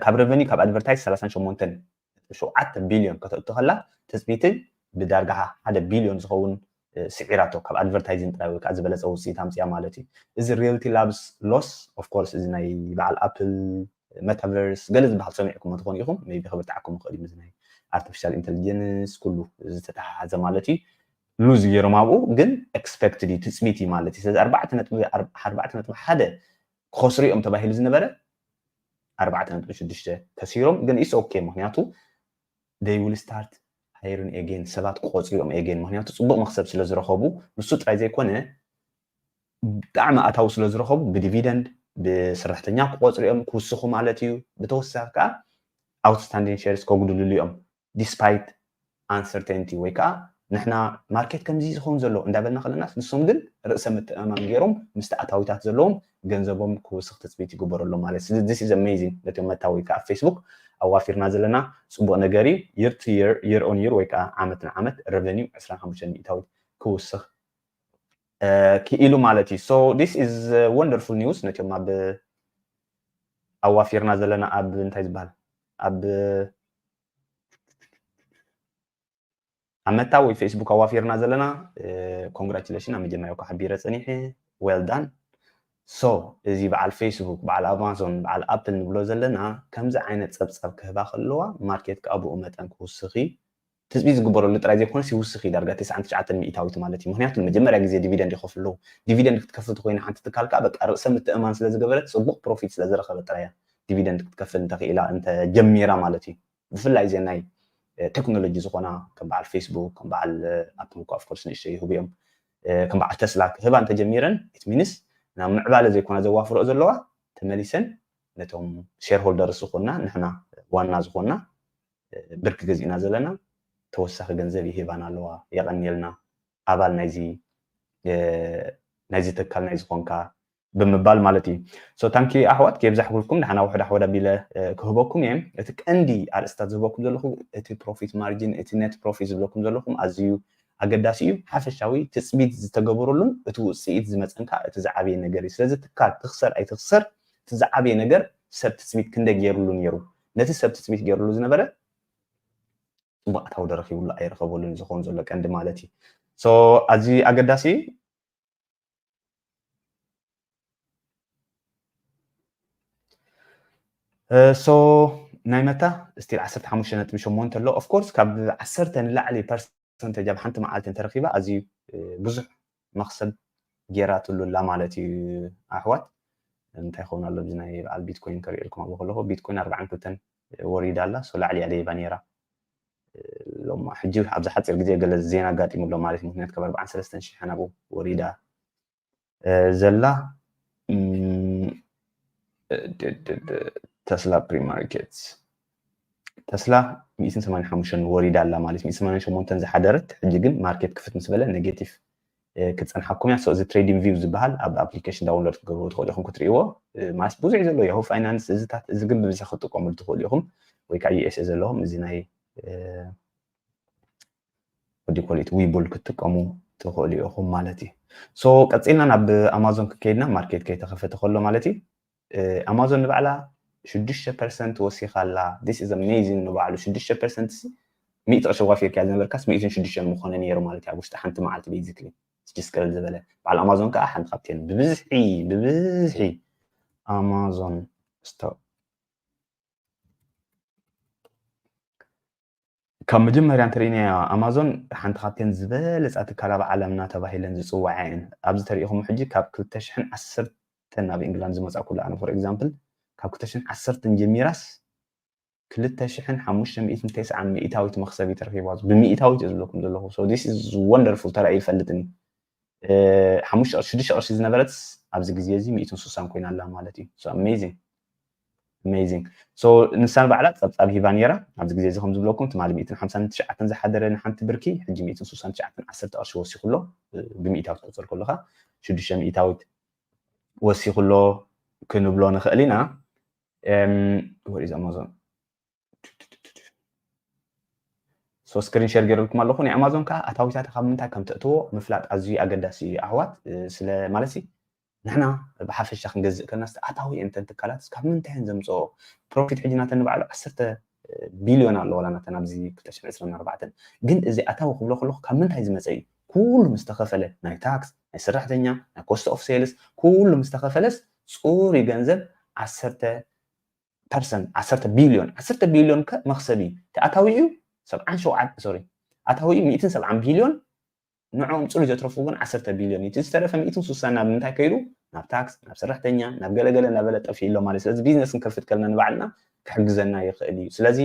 ካብ ረቨኒ ካብ ኣድቨርታይዝ ሰላሳን ሸሞንተን ነጥቢ ሸውዓተ ቢልዮን ከተእቱ ከላ ትፅቢትን ብዳርጋ ሓደ ቢልዮን ዝኸውን ስዒራቶ፣ ካብ ኣድቨርታይዚንግ ጥራይ ወይ ከዓ ዝበለፀ ውፅኢት ኣምፅያ ማለት እዩ። እዚ ሪያልቲ ላብስ ሎስ ኦፍኮርስ እዚ ናይ በዓል ኣፕል፣ መታቨርስ ገለ ዝበሃል ሰሚዕኩም ትኾኑ ኢኹም። ሜይ ቢ ክብርትዓኩም ይኽእል እዩ፣ ምስ ናይ ኣርቲፊሻል ኢንተሊጀንስ ኩሉ ዝተተሓሓዘ ማለት እዩ። ሉዝ ገይሮም ኣብኡ፣ ግን ኤክስፔክትድ እዩ፣ ትፅቢት እዩ ማለት እዩ። ስለዚ ኣርባዕተ ነጥቢ ሓደ ክኸስሩ እዮም ተባሂሉ ዝነበረ ኣርባዕተ ነጥቢ ሽዱሽተ ከሲሮም፣ ግን ኢትስ ኦኬ፣ ምክንያቱ they will start hiring again፣ ሰባት ክቆፅሩ እዮም again፣ ምክንያቱ ፅቡቕ መክሰብ ስለ ዝረኸቡ፣ ንሱ ጥራይ ዘይኮነ ብጣዕሚ ኣታዊ ስለ ዝረኸቡ ብዲቪደንድ ብሰራሕተኛ ክቆፅሩ እዮም፣ ክውስኹ ማለት እዩ። ብተወሳኺ ከዓ ኣውትስታንዲንግ ሼርስ ከጉድልሉ እዮም፣ ዲስፓይት ኣንሰርቴንቲ ወይ ከዓ ንሕና ማርኬት ከምዚ ዝኸውን ዘሎ እንዳበልና ከለናስ ንሶም ግን ርእሰ ምትእምማን ገይሮም ምስቲ ኣታዊታት ዘለዎም ገንዘቦም ክውስኽ ትፅቢት ይግበረሎም ማለት እዩ። This is amazing። ነቶም መታወቂ ከዓ ፌስቡክ ኣዋፊርና ዘለና ፅቡቕ ነገር እዩ። Year to year፣ year on year ወይ ከዓ ዓመት ንዓመት ረቨኒው ዕስራን ሓሙሽተን ሚእታዊት ክውስኽ ክኢሉ ማለት እዩ። So this is wonderful news። ነቶም ኣብ ኣዋፊርና ዘለና ኣብ እንታይ ዝበሃል ኣብ ኣብ መታ ወይ ፌስቡክ ኣዋፊርና ዘለና ኮንግራቹሌሽን ኣብ መጀመርያ እኳ ሓቢረ ፀኒሐ። Well done። So እዚ በዓል ፌስቡክ፣ በዓል ኣማዞን፣ በዓል ኣፕል ንብሎ ዘለና ከምዚ ዓይነት ፀብፃብ ክህባ ከለዋ ማርኬት ከዓ ብኡ መጠን ክውስኽ እዩ። ትፅቢት ዝግበረሉ ጥራይ ዘይኮነስ ይውስኽ እዩ። ዳርጋ ተስዓን ትሽዓተን ሚእታዊት ማለት እዩ። ምክንያቱ ንመጀመርያ ግዜ ዲቪደንድ ይኸፍሉ ኣለዉ። ዲቪደንድ ክትከፍል ተኮይና ሓንቲ ትካል ከዓ በቃ ርእሰ ምትእማን ስለ ዝገበረት፣ ፅቡቕ ፕሮፊት ስለ ዝረኸበት ጥራይ እያ ዲቪደንድ ክትከፍል እንተኽኢላ፣ እንተጀሚራ ማለት እዩ። ብፍላይ እዚአን ናይ ቴክኖሎጂ ዝኾና ከም በዓል ፌስቡክ፣ ከም በዓል ኣፕል እኳ ኦፍኮርስ ንእሽተይ ይህቡ እዮም። ከም በዓል ተስላ ክህባ እንተጀሚረን ኢት ሚንስ ናብ ምዕባለ ዘይኮና ዘዋፍረኦ ዘለዋ፣ ተመሊሰን ነቶም ሼርሆልደርስ ዝኾንና፣ ንሕና ዋና ዝኾንና ብርኪ ገዚእና ዘለና ተወሳኺ ገንዘብ ይህባና ኣለዋ። የቐንየልና ኣባል ናይዚ ናይዚ ትካል ናይ ዝኾንካ ብምባል ማለት እዩ። So ታንኪ ኣሕዋት፣ ከየብዛሕኩልኩም ንሓና ውሕድ ኣሕወድ ኣቢለ ክህበኩም እየ። እቲ ቀንዲ ኣርእስታት ዝህበኩም ዘለኹ እቲ ፕሮፊት ማርጂን፣ እቲ ኔት ፕሮፊት ዝብለኩም ዘለኹም ኣዝዩ ኣገዳሲ እዩ። ሓፈሻዊ ትፅቢት ዝተገበረሉን እቲ ውፅኢት ዝመፀንካ እቲ ዝዓበየ ነገር እዩ። ስለዚ ትካል ትኽሰር ኣይትኽሰር እቲ ዝዓበየ ነገር ሰብ ትፅቢት ክንደይ ገይሩሉ ነይሩ፣ ነቲ ሰብ ትፅቢት ገይሩሉ ዝነበረ ፅቡቅ ኣታዊ ዶ ረኺቡሉ ኣይረኸበሉን ዝኸውን ዘሎ ቀንዲ ማለት እዩ። So ኣዝዩ ኣገዳሲ እዩ። So ናይ መታ ስቲል ዓሰርተ ሓሙሽተ ነጥቢ ሸሞንተ ኣሎ። Of course ካብ ዓሰርተ ንላዕሊ ፐርሰንቴጅ ኣብ ሓንቲ መዓልቲ እንተረኺባ ኣዝዩ ብዙሕ መኽሰብ ጌራትሉ ኣላ ማለት እዩ ኣሕዋት። እንታይ ይኸውን ኣሎ ኣብዚ ናይ በዓል ቢትኮይን ከርእየልኩም ኣብ ከለኹ ቢትኮይን ኣርባዓን ክልተን ወሪዳ ኣላ። ሶ ላዕሊ ኣደይባ ነይራ። ሎማ ሕጂ ኣብዚ ሓፂር ግዜ ገለ ዜና ኣጋጢሙ ኣሎ ማለት እዩ። ምክንያቱ ካብ ኣርባዓን ሰለስተን ሽሕን ኣብኡ ወሪዳ ዘላ ተስላ ፕሪማርኬት ተስላ ሚእትን ሰማንያን ሓሙሽተን ወሪዳ ኣላ ማለት ሚእትን ሰማንያን ሸሞንተን ዝሓደረት ሕጂ ግን ማርኬት ክፍት ምስ በለ ኔጌቲቭ ክትፀንሓኩም እያ። እዚ ትሬዲንግ ቪው ዝበሃል ኣብ ኣፕሊኬሽን ዳውንሎድ ክትገብሩ ትኽእሉ ኢኹም ክትርእይዎ። ማለት ብዙሕ እዩ ዘሎ ያሁ ፋይናንስ እዚታት እዚ ግን ብብዝሒ ክትጥቀሙሉ ትኽእሉ ኢኹም ወይ ከዓ ዩኤስኤ ዘለኹም እዚ ናይ ወዲ ኮሊት ዊቡል ክትጥቀሙ ትኽእሉ ኢኹም ማለት እዩ። ሶ ቀፂልና ናብ ኣማዞን ክከይድና ማርኬት ከይተኸፈተ ከሎ ማለት እዩ ኣማዞን ንባዕላ ሽዱሽተ ፐርሰንት ወሲኻ ኣላ። This is amazing ንባዕሉ ሽዱሽተ ፐርሰንት ሲ ሚእቲ ቅርሺ ዋፊርካ ዝነበርካስ ሚእትን ሽዱሽተን ምኾነ ነይሩ ማለት እዩ ኣብ ውሽጢ ሓንቲ መዓልቲ ቤዚክሊ ስጅስቀል ዝበለ በዓል ኣማዞን ከዓ ሓንቲ ካብተን ብብዝሒ ብብዝሒ ኣማዞን ስቶክ ካብ መጀመርያ እንተርኢናያ ኣማዞን ሓንቲ ካብተን ዝበለፃ ትካል ኣብ ዓለምና ተባሂለን ዝፅዋዓ እየን። ኣብዚ ተሪኢኹም ሕጂ ካብ ክልተ ሽሕን ዓሰርተን ናብ ኢንግላንድ ዝመፃእኩሉ ኣነ for example ካብ ክልተ ሽሕን ዓሰርተን ጀሚራስ ክልተ ሽሕን ሓሙሽተ ሚእትን ተስዓን ሚእታዊት መኽሰቢት ረኺባ ብሚእታዊት እየ ዝብለኩም ዘለኹ። So this is wonderful ተራእዩ ይፈልጥን እዩ። ሓሙሽተ ቅርሺ ሽዱሽተ ቅርሺ ዝነበረት ኣብዚ ግዜ እዚ ሚእትን ስሳን ኮይና ኣላ ማለት እዩ። So amazing amazing so ንሳን ባዕላ ፀብፃብ ሂባ ነይራ ኣብዚ ግዜ እዚ ከም ዝብለኩም ትማሊ ሚእትን ሓምሳን ትሽዓተን ዝሓደረ ንሓንቲ ብርኪ ሕጂ ሚእትን ስሳን ትሽዓተን ዓሰርተ ቅርሺ ወሲኹ ኣሎ ብሚእታዊት ክትቆፅር ከለካ ሽዱሽተ ሚእታዊት ወሲኹ ኣሎ ክንብሎ ንኽእል ኢና ወሪዝ ኣማዞን ሶ ስክሪን ሸር ገይረልኩም ኣለኹ ናይ ኣማዞን ከዓ ኣታዊታት ካብ ምንታይ ከም ተእትዎ ምፍላጥ ኣዝዩ ኣገዳሲ እዩ ኣሕዋት ስለ ማለት ንሕና ብሓፈሻ ክንገዝእ ከለና ኣታዊ እንተን ትካላት ካብ ምንታይ እየን ዘምፅኦ ፕሮፊት ሕጂ ናተን ንባዕሉ ዓሰርተ ቢልዮን ኣሎ ዋላ ናተን ኣብዚ ክልተ ሽሕን ዕስራን ኣርባዕተን ግን እዚ ኣታዊ ክብሎ ከለኹ ካብ ምንታይ ዝመፀ እዩ ኩሉ ምስ ተኸፈለ ናይ ታክስ ናይ ሰራሕተኛ ናይ cost of sales ኩሉ ምስ ተኸፈለስ ፅሩይ ገንዘብ ዓሰርተ ፐርሰንት ዓሰርተ ቢልዮን ዓሰርተ ቢልዮን ከ መኽሰቢ እቲ ኣታዊ እዩ ሰብዓን ሸውዓተ sorry ኣታዊ እዩ ሚእትን ሰብዓን ቢልዮን ንዕኦም ፅሩይ ዘትረፉ ግን ዓሰርተ ቢልዮን እዩ እቲ ዝተረፈ ሚእትን ስሳን ናብ ምንታይ ከይዱ ናብ ታክስ ናብ ሰራሕተኛ ናብ ገለገለ እናበለ ጠፊኡ ኣሎ ማለት ስለዚ ቢዝነስ ክንከፍት ከለና ንባዕልና ክሕግዘና ይኽእል እዩ ስለዚ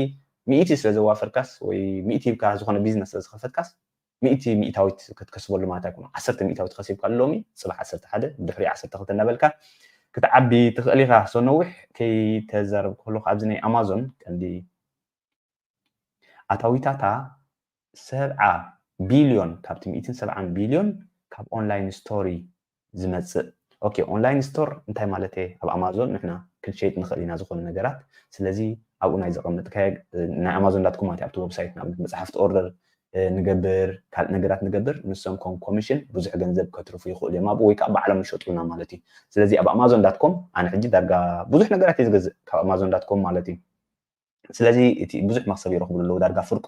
ሚእቲ ስለ ዘዋፈርካስ ወይ ሚእቲ ሂብካ ዝኾነ ቢዝነስ ስለ ዝኸፈትካስ ሚእቲ ሚእታዊት ክትከስበሉ ማለት ኣይኮነ ዓሰርተ ሚእታዊት ከሲብካ ሎሚ ፅባሕ ዓሰርተ ሓደ ድሕሪ ዓሰርተ ክልተ እናበልካ ክትዓቢ ትኽእል ኢኻ so ነዊሕ ከይተዛረብ ከለኩ ኣብዚ ናይ ኣማዞን ቀንዲ ኣታዊታታ ሰብዓ ቢልዮን ካብቲ ሚእትን ሰብዓን ቢልዮን ካብ ኦንላይን ስቶሪ ዝመፅእ okay ኦንላይን ስቶር እንታይ ማለት ኣብ ኣማዞን ንሕና ክንሸይጥ ንኽእል ኢና ዝኾኑ ነገራት ስለዚ ኣብኡ ናይ ዘቐመጥካዮ ናይ ኣማዞን ዳትኮም ማለት ኣብቲ ዌብሳይት ንኣብነት መፅሓፍቲ ኦርደር ንገብር ካልእ ነገራት ንገብር ንሶም ከም ኮሚሽን ብዙሕ ገንዘብ ከትርፉ ይኽእሉ እዮም ኣብኡ ወይ ከዓ ባዕሎም ይሸጡልና ማለት እዩ ስለዚ ኣብ ኣማዞን ዳትኮም ኣነ ሕጂ ዳርጋ ብዙሕ ነገራት እዩ ዝገዝእ ካብ ኣማዞን ዳትኮም ማለት እዩ ስለዚ እቲ ብዙሕ መክሰብ ይረኽብሉ ኣለዉ ዳርጋ ፍርቁ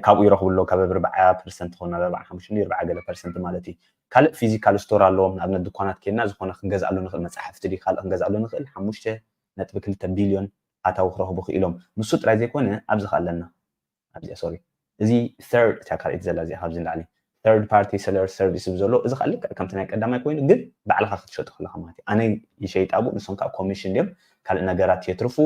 ካብኡ ይረኽቡ ኣለዉ ካብ ኣርብዓ ፐርሰንት ክኾን ናብ ኣርብዓ ሓሙሽተ ኣርብዓ ገለ ፐርሰንት ማለት እዩ ካልእ ፊዚካል ስቶር ኣለዎም ንኣብነት ድኳናት ኬና ዝኾነ ክንገዝኣሉ ንኽእል መፅሓፍቲ ድዩ ካልእ ክንገዝኣሉ ንኽእል ሓሙሽተ ነጥቢ ክልተ ቢልዮን ኣታዊ ክረኽቡ ክኢሎም ንሱ ጥራይ ዘይኮነ ኣብዚ ከ ኣለና ኣብዚኣ ሶሪ እዚ third እታ ካልኣይቲ ዘላ እዚኣ ካብዚ ንላዕሊ third party seller service ዝብሎ እዚ ከዓ ልክዕ ከምቲ ናይ ቀዳማይ ኮይኑ ግን ባዕልካ ክትሸጡ ከለካ ማለት እዩ ኣነ ይሸይጥ ኣብኡ ንሶም ከዓ ኮሚሽን ድዮም ካልእ ነገራት የትርፉ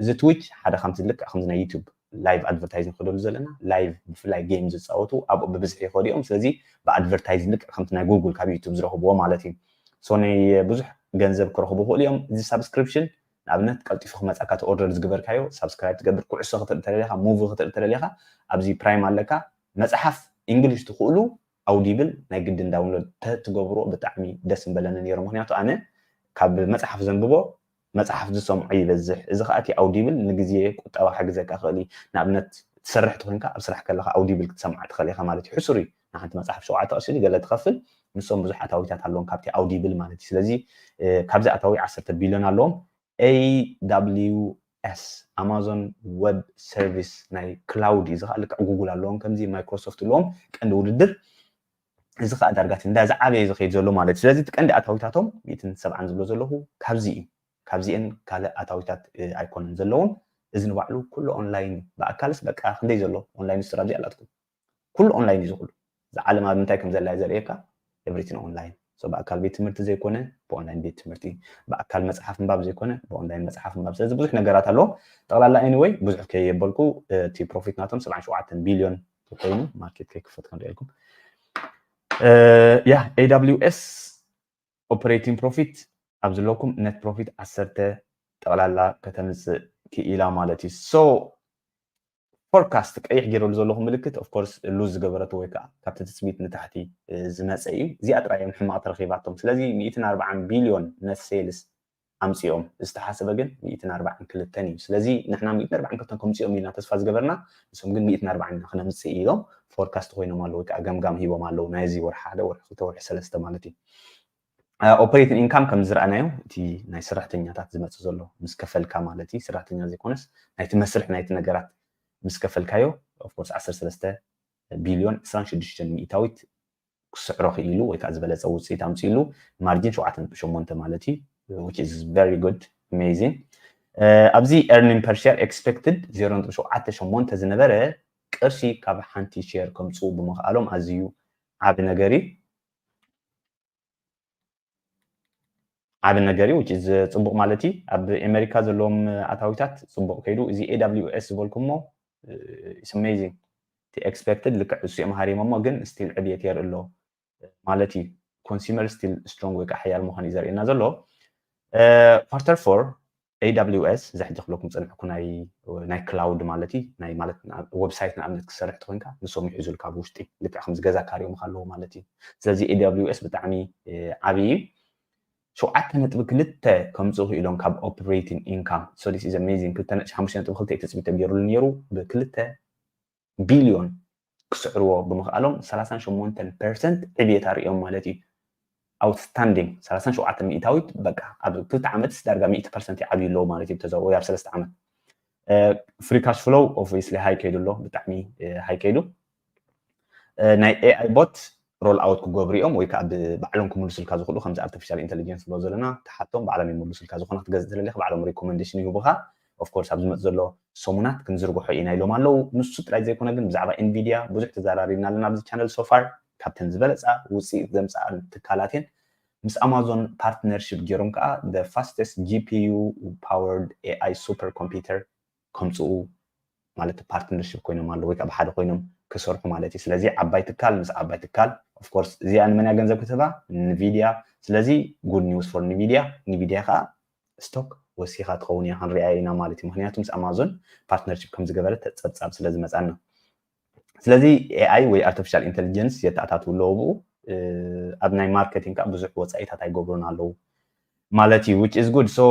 እዚ ትዊች ሓደ ከምዚ ልክዕ ከምዚ ናይ ዩቱብ ላይቭ ኣድቨርታይዝ ንክደሉ ዘለና ላይቭ ብፍላይ ጌም ዝፃወቱ ኣብኡ ብብዝሒ ይኸዱ እዮም ስለዚ ብኣድቨርታይዝ ልክዕ ከምቲ ናይ ጉግል ካብ ዩቱብ ዝረኽብዎ ማለት እዩ ሶ ናይ ብዙሕ ገንዘብ ክረኽቡ ይኽእሉ እዮም እዚ ሳብስክሪፕሽን ንኣብነት ቀልጢፉ ክመፃካ እቲ ኦርደር ዝግበርካዮ ሳብስክራይብ ትገብር ኩዕሶ ክትርኢ ተደሊኻ ሙቪ ክትርኢ ተደሊኻ ኣብዚ ፕራይም ኣለካ መፅሓፍ እንግሊሽ ትኽእሉ ኣውዲብል ናይ ግድን ዳውንሎድ ተትገብርዎ ብጣዕሚ ደስ ምበለኒ ነይሩ ምክንያቱ ኣነ ካብ መፅሓፍ ዘንብቦ መፅሓፍ ዝሰምዖ ይበዝሕ እዚ ከዓ እቲ ኣውዲብል ንግዜ ቁጠባ ክሕግዘካ ክእል እዩ ንኣብነት ትሰርሕ ተኮይንካ ኣብ ስራሕ ከለካ ኣውዲብል ክትሰምዓ ትኽእል ኢካ ማለት እዩ ሕሱር እዩ ንሓንቲ መፅሓፍ ሸውዓተ ቅርሺ ገለ ትኸፍል ንሶም ብዙሕ ኣታዊታት ኣለዎም ካብቲ ኣውዲብል ማለት እዩ ስለዚ ካብዚ ኣታዊ ዓሰርተ ቢልዮን ኣለዎም AWS Amazon Web Service ናይ ክላውድ እዩ ዝኸዓ ልክዕ ጉግል ኣለዎም ከምዚ ማይክሮሶፍት ኣለዎም ቀንዲ ውድድር እዚ ከዓ ዳርጋት እንዳ ዝዓበየ ዝኸይድ ዘሎ ማለት እዩ ስለዚ እቲ ቀንዲ ኣታዊታቶም ሚእትን ሰብዓን ዝብሎ ዘለኹ ካብዚ እዩ ካብዚአን ካልእ ኣታዊታት ኣይኮነን ዘለዎም እዚ ንባዕሉ ኩሉ ኦንላይን እዩ። ብኣካልስ በቃ ክንደይ ዘሎ ኦንላይን ስራ ኣላትኩም? ኩሉ ኦንላይን እዩ ዝኩሉ። እዚ ዓለም ኣብ ምንታይ ከም ዘላ ዘርእየካ። Everything online። So ብኣካል ቤት ትምህርቲ ዘይኮነ ብኦንላይን ቤት ትምህርቲ፣ ብኣካል መጽሓፍ ምንባብ ዘይኮነ ብኦንላይን መጽሓፍ ምንባብ። ስለዚ ብዙሕ ነገራት ኣለዎ። ጠቕላላ anyway ብዙሕ ከየበልኩ፣ እቲ ፕሮፊት ናቶም ሰብዓን ሸውዓተን ቢልዮን ኮይኑ ማርኬት ከይክፈት ክንሪኤልኩም። ያ AWS operating profit ኣብ ዘለኩም net profit ዓሰርተ ጠቕላላ ከተምጽእ ክኢላ ማለት እዩ። So forecast ቀይሕ ገይረሉ ዘለኹ ምልክት of course lose ዝገበረቶ ወይ ከዓ ካብቲ ትፅቢት ንታሕቲ ዝመፀ እዩ። እዚኣ ጥራይ እዮም ሕማቕ ተረኺባቶም። ስለዚ ሚእትን ኣርባዓን ቢልዮን net sales ኣምፅኦም፣ ዝተሓሰበ ግን ሚእትን ኣርባዓን ክልተን እዩ። ስለዚ ንሕና ሚእትን ኣርባዓን ክልተን ከምፅኦም ኢልና ተስፋ ዝገበርና፣ ንሶም ግን ሚእትን ኣርባዓን ኢና ክነምፅእ ኢሎም forecast ኮይኖም ኣለዉ ወይ ከዓ ገምጋም ሂቦም ኣለዉ። ናይዚ ወርሒ ሓደ፣ ወርሒ ክልተ፣ ወርሒ ሰለስተ ማለት እዩ። Operating income ከም ዝረኣናዮ እቲ ናይ ሰራሕተኛታት ዝመፅእ ዘሎ ምስ ከፈልካ ማለት እዩ። ሰራሕተኛ ዘይኮነስ ናይቲ መስርሕ ናይቲ ነገራት ምስ ከፈልካዮ of course ዓሰርተ ሰለስተ ቢልዮን ዕስራን ሽዱሽተን ሚእታዊት ክስዕሮ ክኢሉ ወይ ከዓ ዝበለፀ ውፅኢት ኣምፅኢሉ ማርጂን ሸውዓተ ነጥቢ ሸሞንተ ማለት እዩ። Which is very good, amazing። ኣብዚ earning per share expected ዜሮ ነጥቢ ሸውዓተ ሸሞንተ ዝነበረ ቅርሺ ካብ ሓንቲ ሼር ከምፅኡ ብምኽኣሎም ኣዝዩ ዓቢ ነገር እዩ። ዓቢ ነገር እዩ። Which is ፅቡቕ ማለት እዩ። ኣብ ኣሜሪካ ዘለዎም ኣታዊታት ፅቡቕ ከይዱ፣ እዚ AWS ዝበልኩሞ it's amazing። እቲ expected ልክዕ እሱ እዮም ሃሪሞሞ፣ ግን still ዕብየት የርኢ ኣሎ ማለት እዩ። Consumer still strong ወይ ከዓ ሓያል ምዃኑ እዩ ዘርእየና ዘሎ። Quarter four AWS እዚ ሕጂ ክብለኩም ፀንሕኩ ናይ ናይ ክላውድ ማለት እዩ። ናይ ማለት ዌብሳይት ንኣብነት ክሰርሕ ተኮይንካ ንሶም ይሕዙልካ ብውሽጢ፣ ልክዕ ከምዚ ገዛ ካሪዮም ኣለዎ ማለት እዩ። ስለዚ AWS ብጣዕሚ ዓብዪ እዩ። ሸውዓተ ነጥቢ ክልተ ከምፅኡ ክኢሎም ካብ operating income። So this is amazing። ክልተ ነጥቢ ሓሙሽተ ነጥቢ ክልተ ትፅቢት ተገይሩሉ ነይሩ፣ ብክልተ ቢልዮን ክስዕርዎ ብምኽኣሎም ሰላሳን ሸሞንተን ፐርሰንት ዕብየት ኣርእዮም ማለት እዩ። Outstanding። ሰላሳን ሸውዓተ ሚእታዊት በቃ ኣብ ክልተ ዓመትስ ዳርጋ ሚእቲ ፐርሰንት ይዓብዩ ኣለዉ ማለት እዩ። ተዘ ወይ ኣብ ሰለስተ ዓመት free cash flow obviously ሃይ ከይዱ ኣሎ፣ ብጣዕሚ ሃይ ከይዱ። ናይ AI bot roll out ክገብሩ እዮም ወይ ከዓ ብባዕሎም ክምልሱልካ ዝኽእሉ፣ ከምዚ artificial intelligence ንብሎ ዘለና፣ ተሓቶም ባዕሎም ይምልሱልካ። ዝኾነ ክትገዝእ ተደሊኻ ባዕሎም recommendation ይህቡኻ። Of course ኣብ ዝመጽእ ዘሎ ሰሙናት ክንዝርግሖ ኢና ኢሎም ኣለዉ። ንሱ ጥራይ ዘይኮነ ግን ብዛዕባ Nvidia ብዙሕ ተዘራሪብና ኣለና ኣብዚ ቻነል so far። ካብተን ዝበለጻ ውጽኢት ዘምጽኣ ትካላት እየን። ምስ ኣማዞን partnership ገይሮም ከዓ the fastest GPU powered AI super computer ከምፅኡ ማለት partnership ኮይኖም ኣለዉ ወይ ከዓ ብሓደ ኮይኖም ክሰርሑ ማለት እዩ። ስለዚ ዓባይ ትካል ምስ ዓባይ ትካል of course እዚኣ ንመን እያ ገንዘብ ክትህባ? Nvidia። ስለዚ good news for Nvidia። Nvidia ከዓ stock ወሲኻ ትኸውን እያ ክንሪኣ ኢና ማለት እዩ። ምክንያቱ ምስ ኣማዞን partnership ከም ዝገበረት ፀብፃብ ስለ ዝመፃና። ስለዚ AI ወይ artificial intelligence የተኣታትው ኣለዎ ብኡ ኣብ ናይ ማርኬቲንግ ከዓ ብዙሕ ወፃኢታት ኣይገብሩን ኣለዉ ማለት እዩ። Which is good። So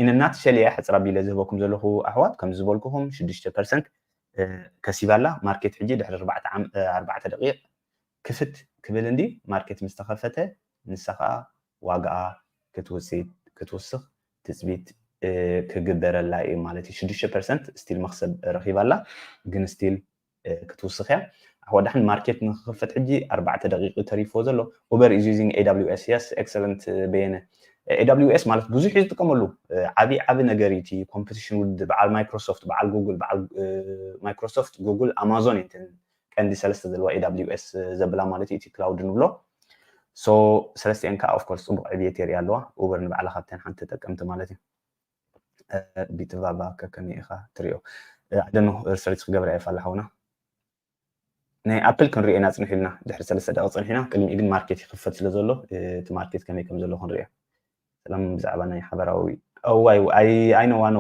in a nutshell እያ ሕፅር ኣቢለ ዝህበኩም ዘለኹ ኣሕዋት፣ ከም ዝበልኩኹም ሽዱሽተ ፐርሰንት ከሲባላ ማርኬት ሕጂ ድሕሪ ኣርባዕተ ደቂቕ ክፍት ክብል እንዲ ማርኬት ምስ ተኸፈተ ንሳ ከዓ ዋጋኣ ክትውፅእ ክትውስኽ ትፅቢት ክግበረላ እዩ ማለት እዩ። ሽዱሽተ ፐርሰንት still መኽሰብ ረኺባላ፣ ግን still ክትውስኽ እያ። ኣሕዋት ዳሕን ማርኬት ንክኽፈት ሕጂ ኣርባዕተ ደቂቕ ተሪፎ ዘሎ። Uber is using AWS። Yes, excellent በየነ። AWS ማለት ብዙሕ እዩ ዝጥቀመሉ፣ ዓብዪ ዓብዪ ነገር እዩ። እቲ ኮምፒቲሽን ውድድር በዓል ማይክሮሶፍት፣ በዓል ጉግል፣ በዓል ማይክሮሶፍት፣ ጉግል፣ ኣማዞን እዩ እተን ቀንዲ ሰለስተ ዘለዋ AWS ዘብላ ማለት እዩ። እቲ ክላውድ ንብሎ። So ሰለስቲአን ከዓ of course ፅቡቕ ዕብየት የርእያ ኣለዋ። Uber ንባዕላ ካብተን ሓንቲ ተጠቀምቲ ማለት እዩ። ቢትባባ ከከመይ ኢኻ ትሪኦ? ኣደኖ ሪሰርች ክገብር እየ ፋላ ሓውና። ናይ ኣፕል ክንሪኦ ኢና ፅንሕ ኢልና፣ ድሕሪ ሰለስተ ደቂቕ ፅንሕ ኢና። ቅድሚኡ ግን ማርኬት ይኽፈት ስለ ዘሎ እቲ ማርኬት ከመይ ከም ዘሎ ክንሪኦ። ሰላም፣ ብዛዕባ ናይ ሓበራዊ እዋይ ኣይ ኣይ ኖ ዋኖ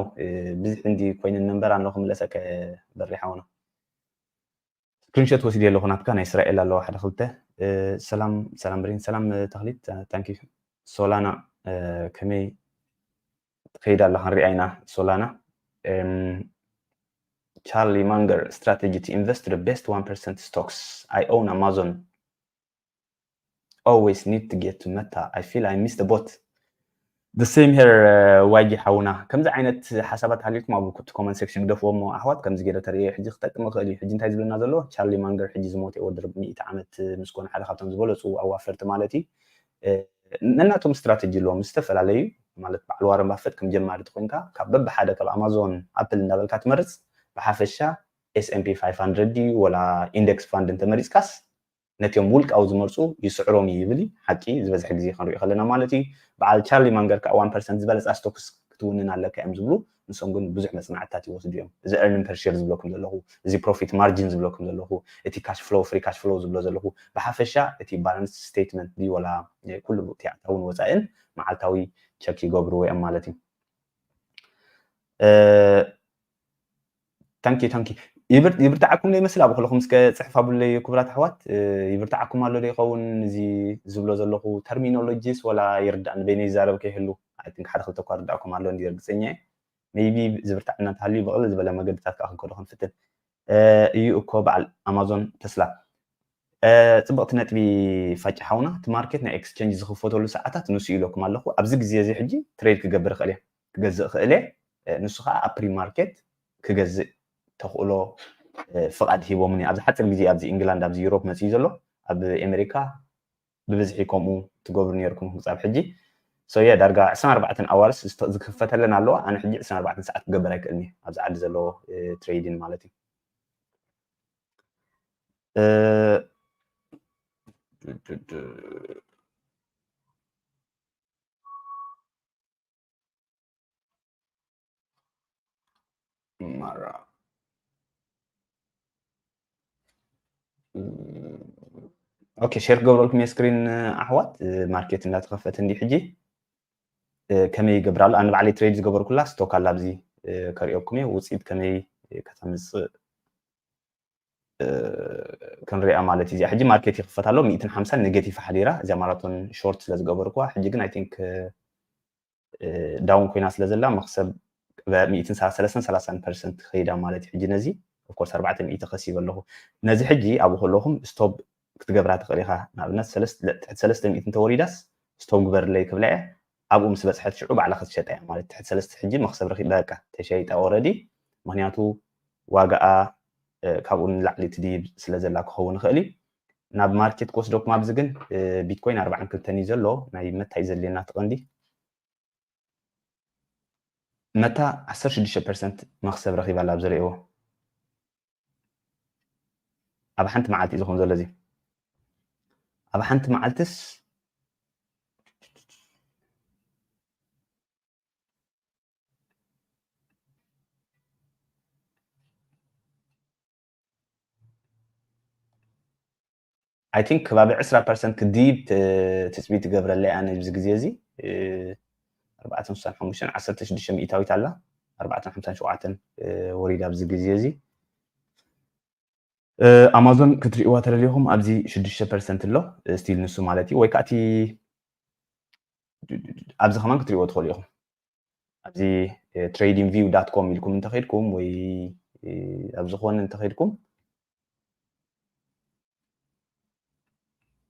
ብዙሕ እንዲ ኮይነን ነንበር ኣኖ ክምለሰ ከበሪ ሓውና። ስክሪንሾት ወሲደ ኣለኹ ናትካ ናይ እስራኤል ኣለዋ ሓደ ክልተ። ሰላም ሰላም ብሬን፣ ሰላም ተኽሊት፣ thank you። ሶላና ከመይ ትኸይድ ኣላ ክንሪኣ ኢና። ሶላና Charlie Munger strategy to invest to the best one percent stocks. I own Amazon. Always need to get to Meta. I feel I missed the boat. The same here. ዋይጂ ሓውና፣ ከምዚ ዓይነት ሓሳባት ሃልዩኩም ኣብ ኮመንት ሴክሽን ግደፍዎ እሞ ኣሕዋት፣ ከምዚ ገይረ ተርእዮ ሕጂ ክጠቅም ይኽእል እዩ። ሕጂ እንታይ ዝብለና ዘሎ? ቻርሊ ማንገር ሕጂ ዝሞተ ወዲ ሚእቲ ዓመት ምስ ኮነ ሓደ ካብቶም ዝበለፁ ኣዋፈርቲ ማለት እዩ። ነናቶም ስትራተጂ ኣለዎም ዝተፈላለዩ። ማለት በዓል ዋረን ባፈት ከም ጀማሪ ተኮይንካ ካብ በብሓደ ካብ ኣማዞን ኣፕል እንዳበልካ ትመርፅ ብሓፈሻ S&P five hundred ድዩ ወላ ኢንደክስ ፋንድ እንተመሪፅካስ ነቲኦም ውልቃዊ ዝመርፁ ይስዕሮም እዩ ይብል እዩ። ሓቂ ዝበዝሐ ግዜ ክንሪኦ ከለና ማለት እዩ። በዓል ቻርሊ ማንገር ከዓ one percent ዝበለፃ ስቶክስ ክትውንን ኣለካ እዮም ዝብሉ። ንሶም ግን ብዙሕ መፅናዕትታት ይወስዱ እዮም። እዚ earning per share ዝብለኩም ዘለኹ፣ እዚ profit margin ዝብለኩም ዘለኹ፣ እቲ cash flow free cash flow ዝብሎ ዘለኹ፣ ብሓፈሻ እቲ balance statement ድዩ ወላ ኩሉ እቲ ኣታውን ወፃእን መዓልታዊ ቸክ ይገብርዎ እዮም ማለት እዩ። ታንኪ ታንኪ ይብርትዓኩም ዶ ይመስል ኣብ ከለኹም እስከ ፅሕፋ ብለይ ክቡራት ኣሕዋት። ይብርትዓኩም ኣሎ ዶ ይኸውን እዚ ዝብሎ ዘለኹ ተርሚኖሎጂስ ወላ ይርዳእ ንበይነ ይዛረብ ከይህሉ ኣይትን ሓደ ክልተ እኳ ርዳእኩም ኣሎ እንዲ ርግፀኛ እየ። ሜይቢ ዝብርትዓና እንተሃልዩ ብቕልል ዝበለ መገድታት ከዓ ክንከዶ ክንፍትን። እዩ እኮ በዓል ኣማዞን ተስላ። ፅብቕቲ ነጥቢ ፋጭ ሓውና እቲ ማርኬት ናይ ኤክስቸንጅ ዝኽፈተሉ ሰዓታት ንሱ ኢለኩም ኣለኹ። ኣብዚ ግዜ እዚ ሕጂ ትሬድ ክገብር እኽእል እየ ክገዝእ እኽእል እየ። ንሱ ከዓ ኣብ ፕሪ ማርኬት ክገዝእ ተኽእሎ ፍቓድ ሂቦምኒ ኣብዚ ሓፂር ግዜ ኣብዚ ኢንግላንድ ኣብዚ ዩሮፕ መፅዩ ዘሎ ኣብ ኤሜሪካ ብብዝሒ ከምኡ ትገብሩ ነርኩም ክሳብ ሕጂ። ሶ የ ዳርጋ ዕስራን ኣርባዕተን ኣዋርስ ዝክፈተለን ኣለዋ። ኣነ ሕጂ ዕስራን ኣርባዕተን ሰዓት ክገብር ኣይክእልኒ ኣብዚ ዓዲ ዘሎ ትሬዲን ማለት እዩ። ማራ ኦኬ ሼር ክገብረልኩም እየ ስክሪን ኣሕዋት። ማርኬት እንዳተኸፈተ እንዲ ሕጂ ከመይ ይገብር ኣሎ ኣነ ባዕለይ ትሬድ ዝገበርኩላ ስቶክ ኣላ ኣብዚ ከርእየኩም እየ ውፅኢት ከመይ ከተምፅእ ክንሪኣ ማለት እዩ። እዚኣ ሕጂ ማርኬት ይኽፈት ኣሎ ሚእትን ሓምሳን ኔጌቲቭ ሓዲራ እዚኣ ማራቶን ሾርት ስለ ዝገበርኩዋ ሕጂ ግን ኣይ ቲንክ ዳውን ኮይና ስለ ዘላ መክሰብ ሚእትን ሰላሳን ሰላሳን ፐርሰንት ከይዳ ማለት እዩ። ሕጂ ነዚ ኦፍኮርስ ኣርባዕተ ሚእቲ ከሲበ ኣለኹ። ነዚ ሕጂ ኣብኡ ከለኹም ስቶፕ ክትገብራ ትኽእል ኢኻ። ንኣብነት ትሕቲ ሰለስተ ሚእቲ እንተወሪዳስ ስቶፕ ግበርለይ ክብላ እየ። ኣብኡ ምስ በፅሐት ሽዑ ባዕላ ክትሸጣ እያ ማለት ትሕቲ ሰለስተ ሕጂ መክሰብ ረኪብ በቃ ተሸይጣ ኦረዲ። ምክንያቱ ዋጋኣ ካብኡ ንላዕሊ ትድይብ ስለ ዘላ ክኸውን ይኽእል እዩ። ናብ ማርኬት ክወስደኩም ኣብዚ ግን ቢትኮይን ኣርባዓን ክልተን እዩ ዘሎ። ናይ መታይ ዘድልየና ትቐንዲ መታ ዓሰርተ ሽዱሽተ ፐርሰንት መኽሰብ ረኺባ ኣላ ኣብ ዝርእይዎ ኣብ ሓንቲ መዓልቲ እዩ ዝኾን ዘሎ እዚ ኣብ ሓንቲ መዓልትስ I think ከባቢ ዕስራ ፐርሰንት ክድይብ ትፅቢት ትገብረለይ ኣነ ኣብዚ ግዜ እዚ ኣርባዕተን ስሳን ሓሙሽተን ዓሰርተ ሽዱሽተ ሚእታዊት ኣላ ኣርባዕተን ሓምሳን ሸውዓተን ወሪዳ ኣብዚ ግዜ እዚ ኣማዞን ክትሪእዋ ተደሊኹም ኣብዚ ሽዱሽተ ፐርሰንት ኣሎ ስቲል ንሱ ማለት እዩ ወይ ከዓ እቲ ኣብዚ ከማን ክትሪእዎ ትኽእሉ ኢኹም ኣብዚ trading view dot com ኢልኩም እንተኸድኩም ወይ ኣብ ዝኾነ እንተኸድኩም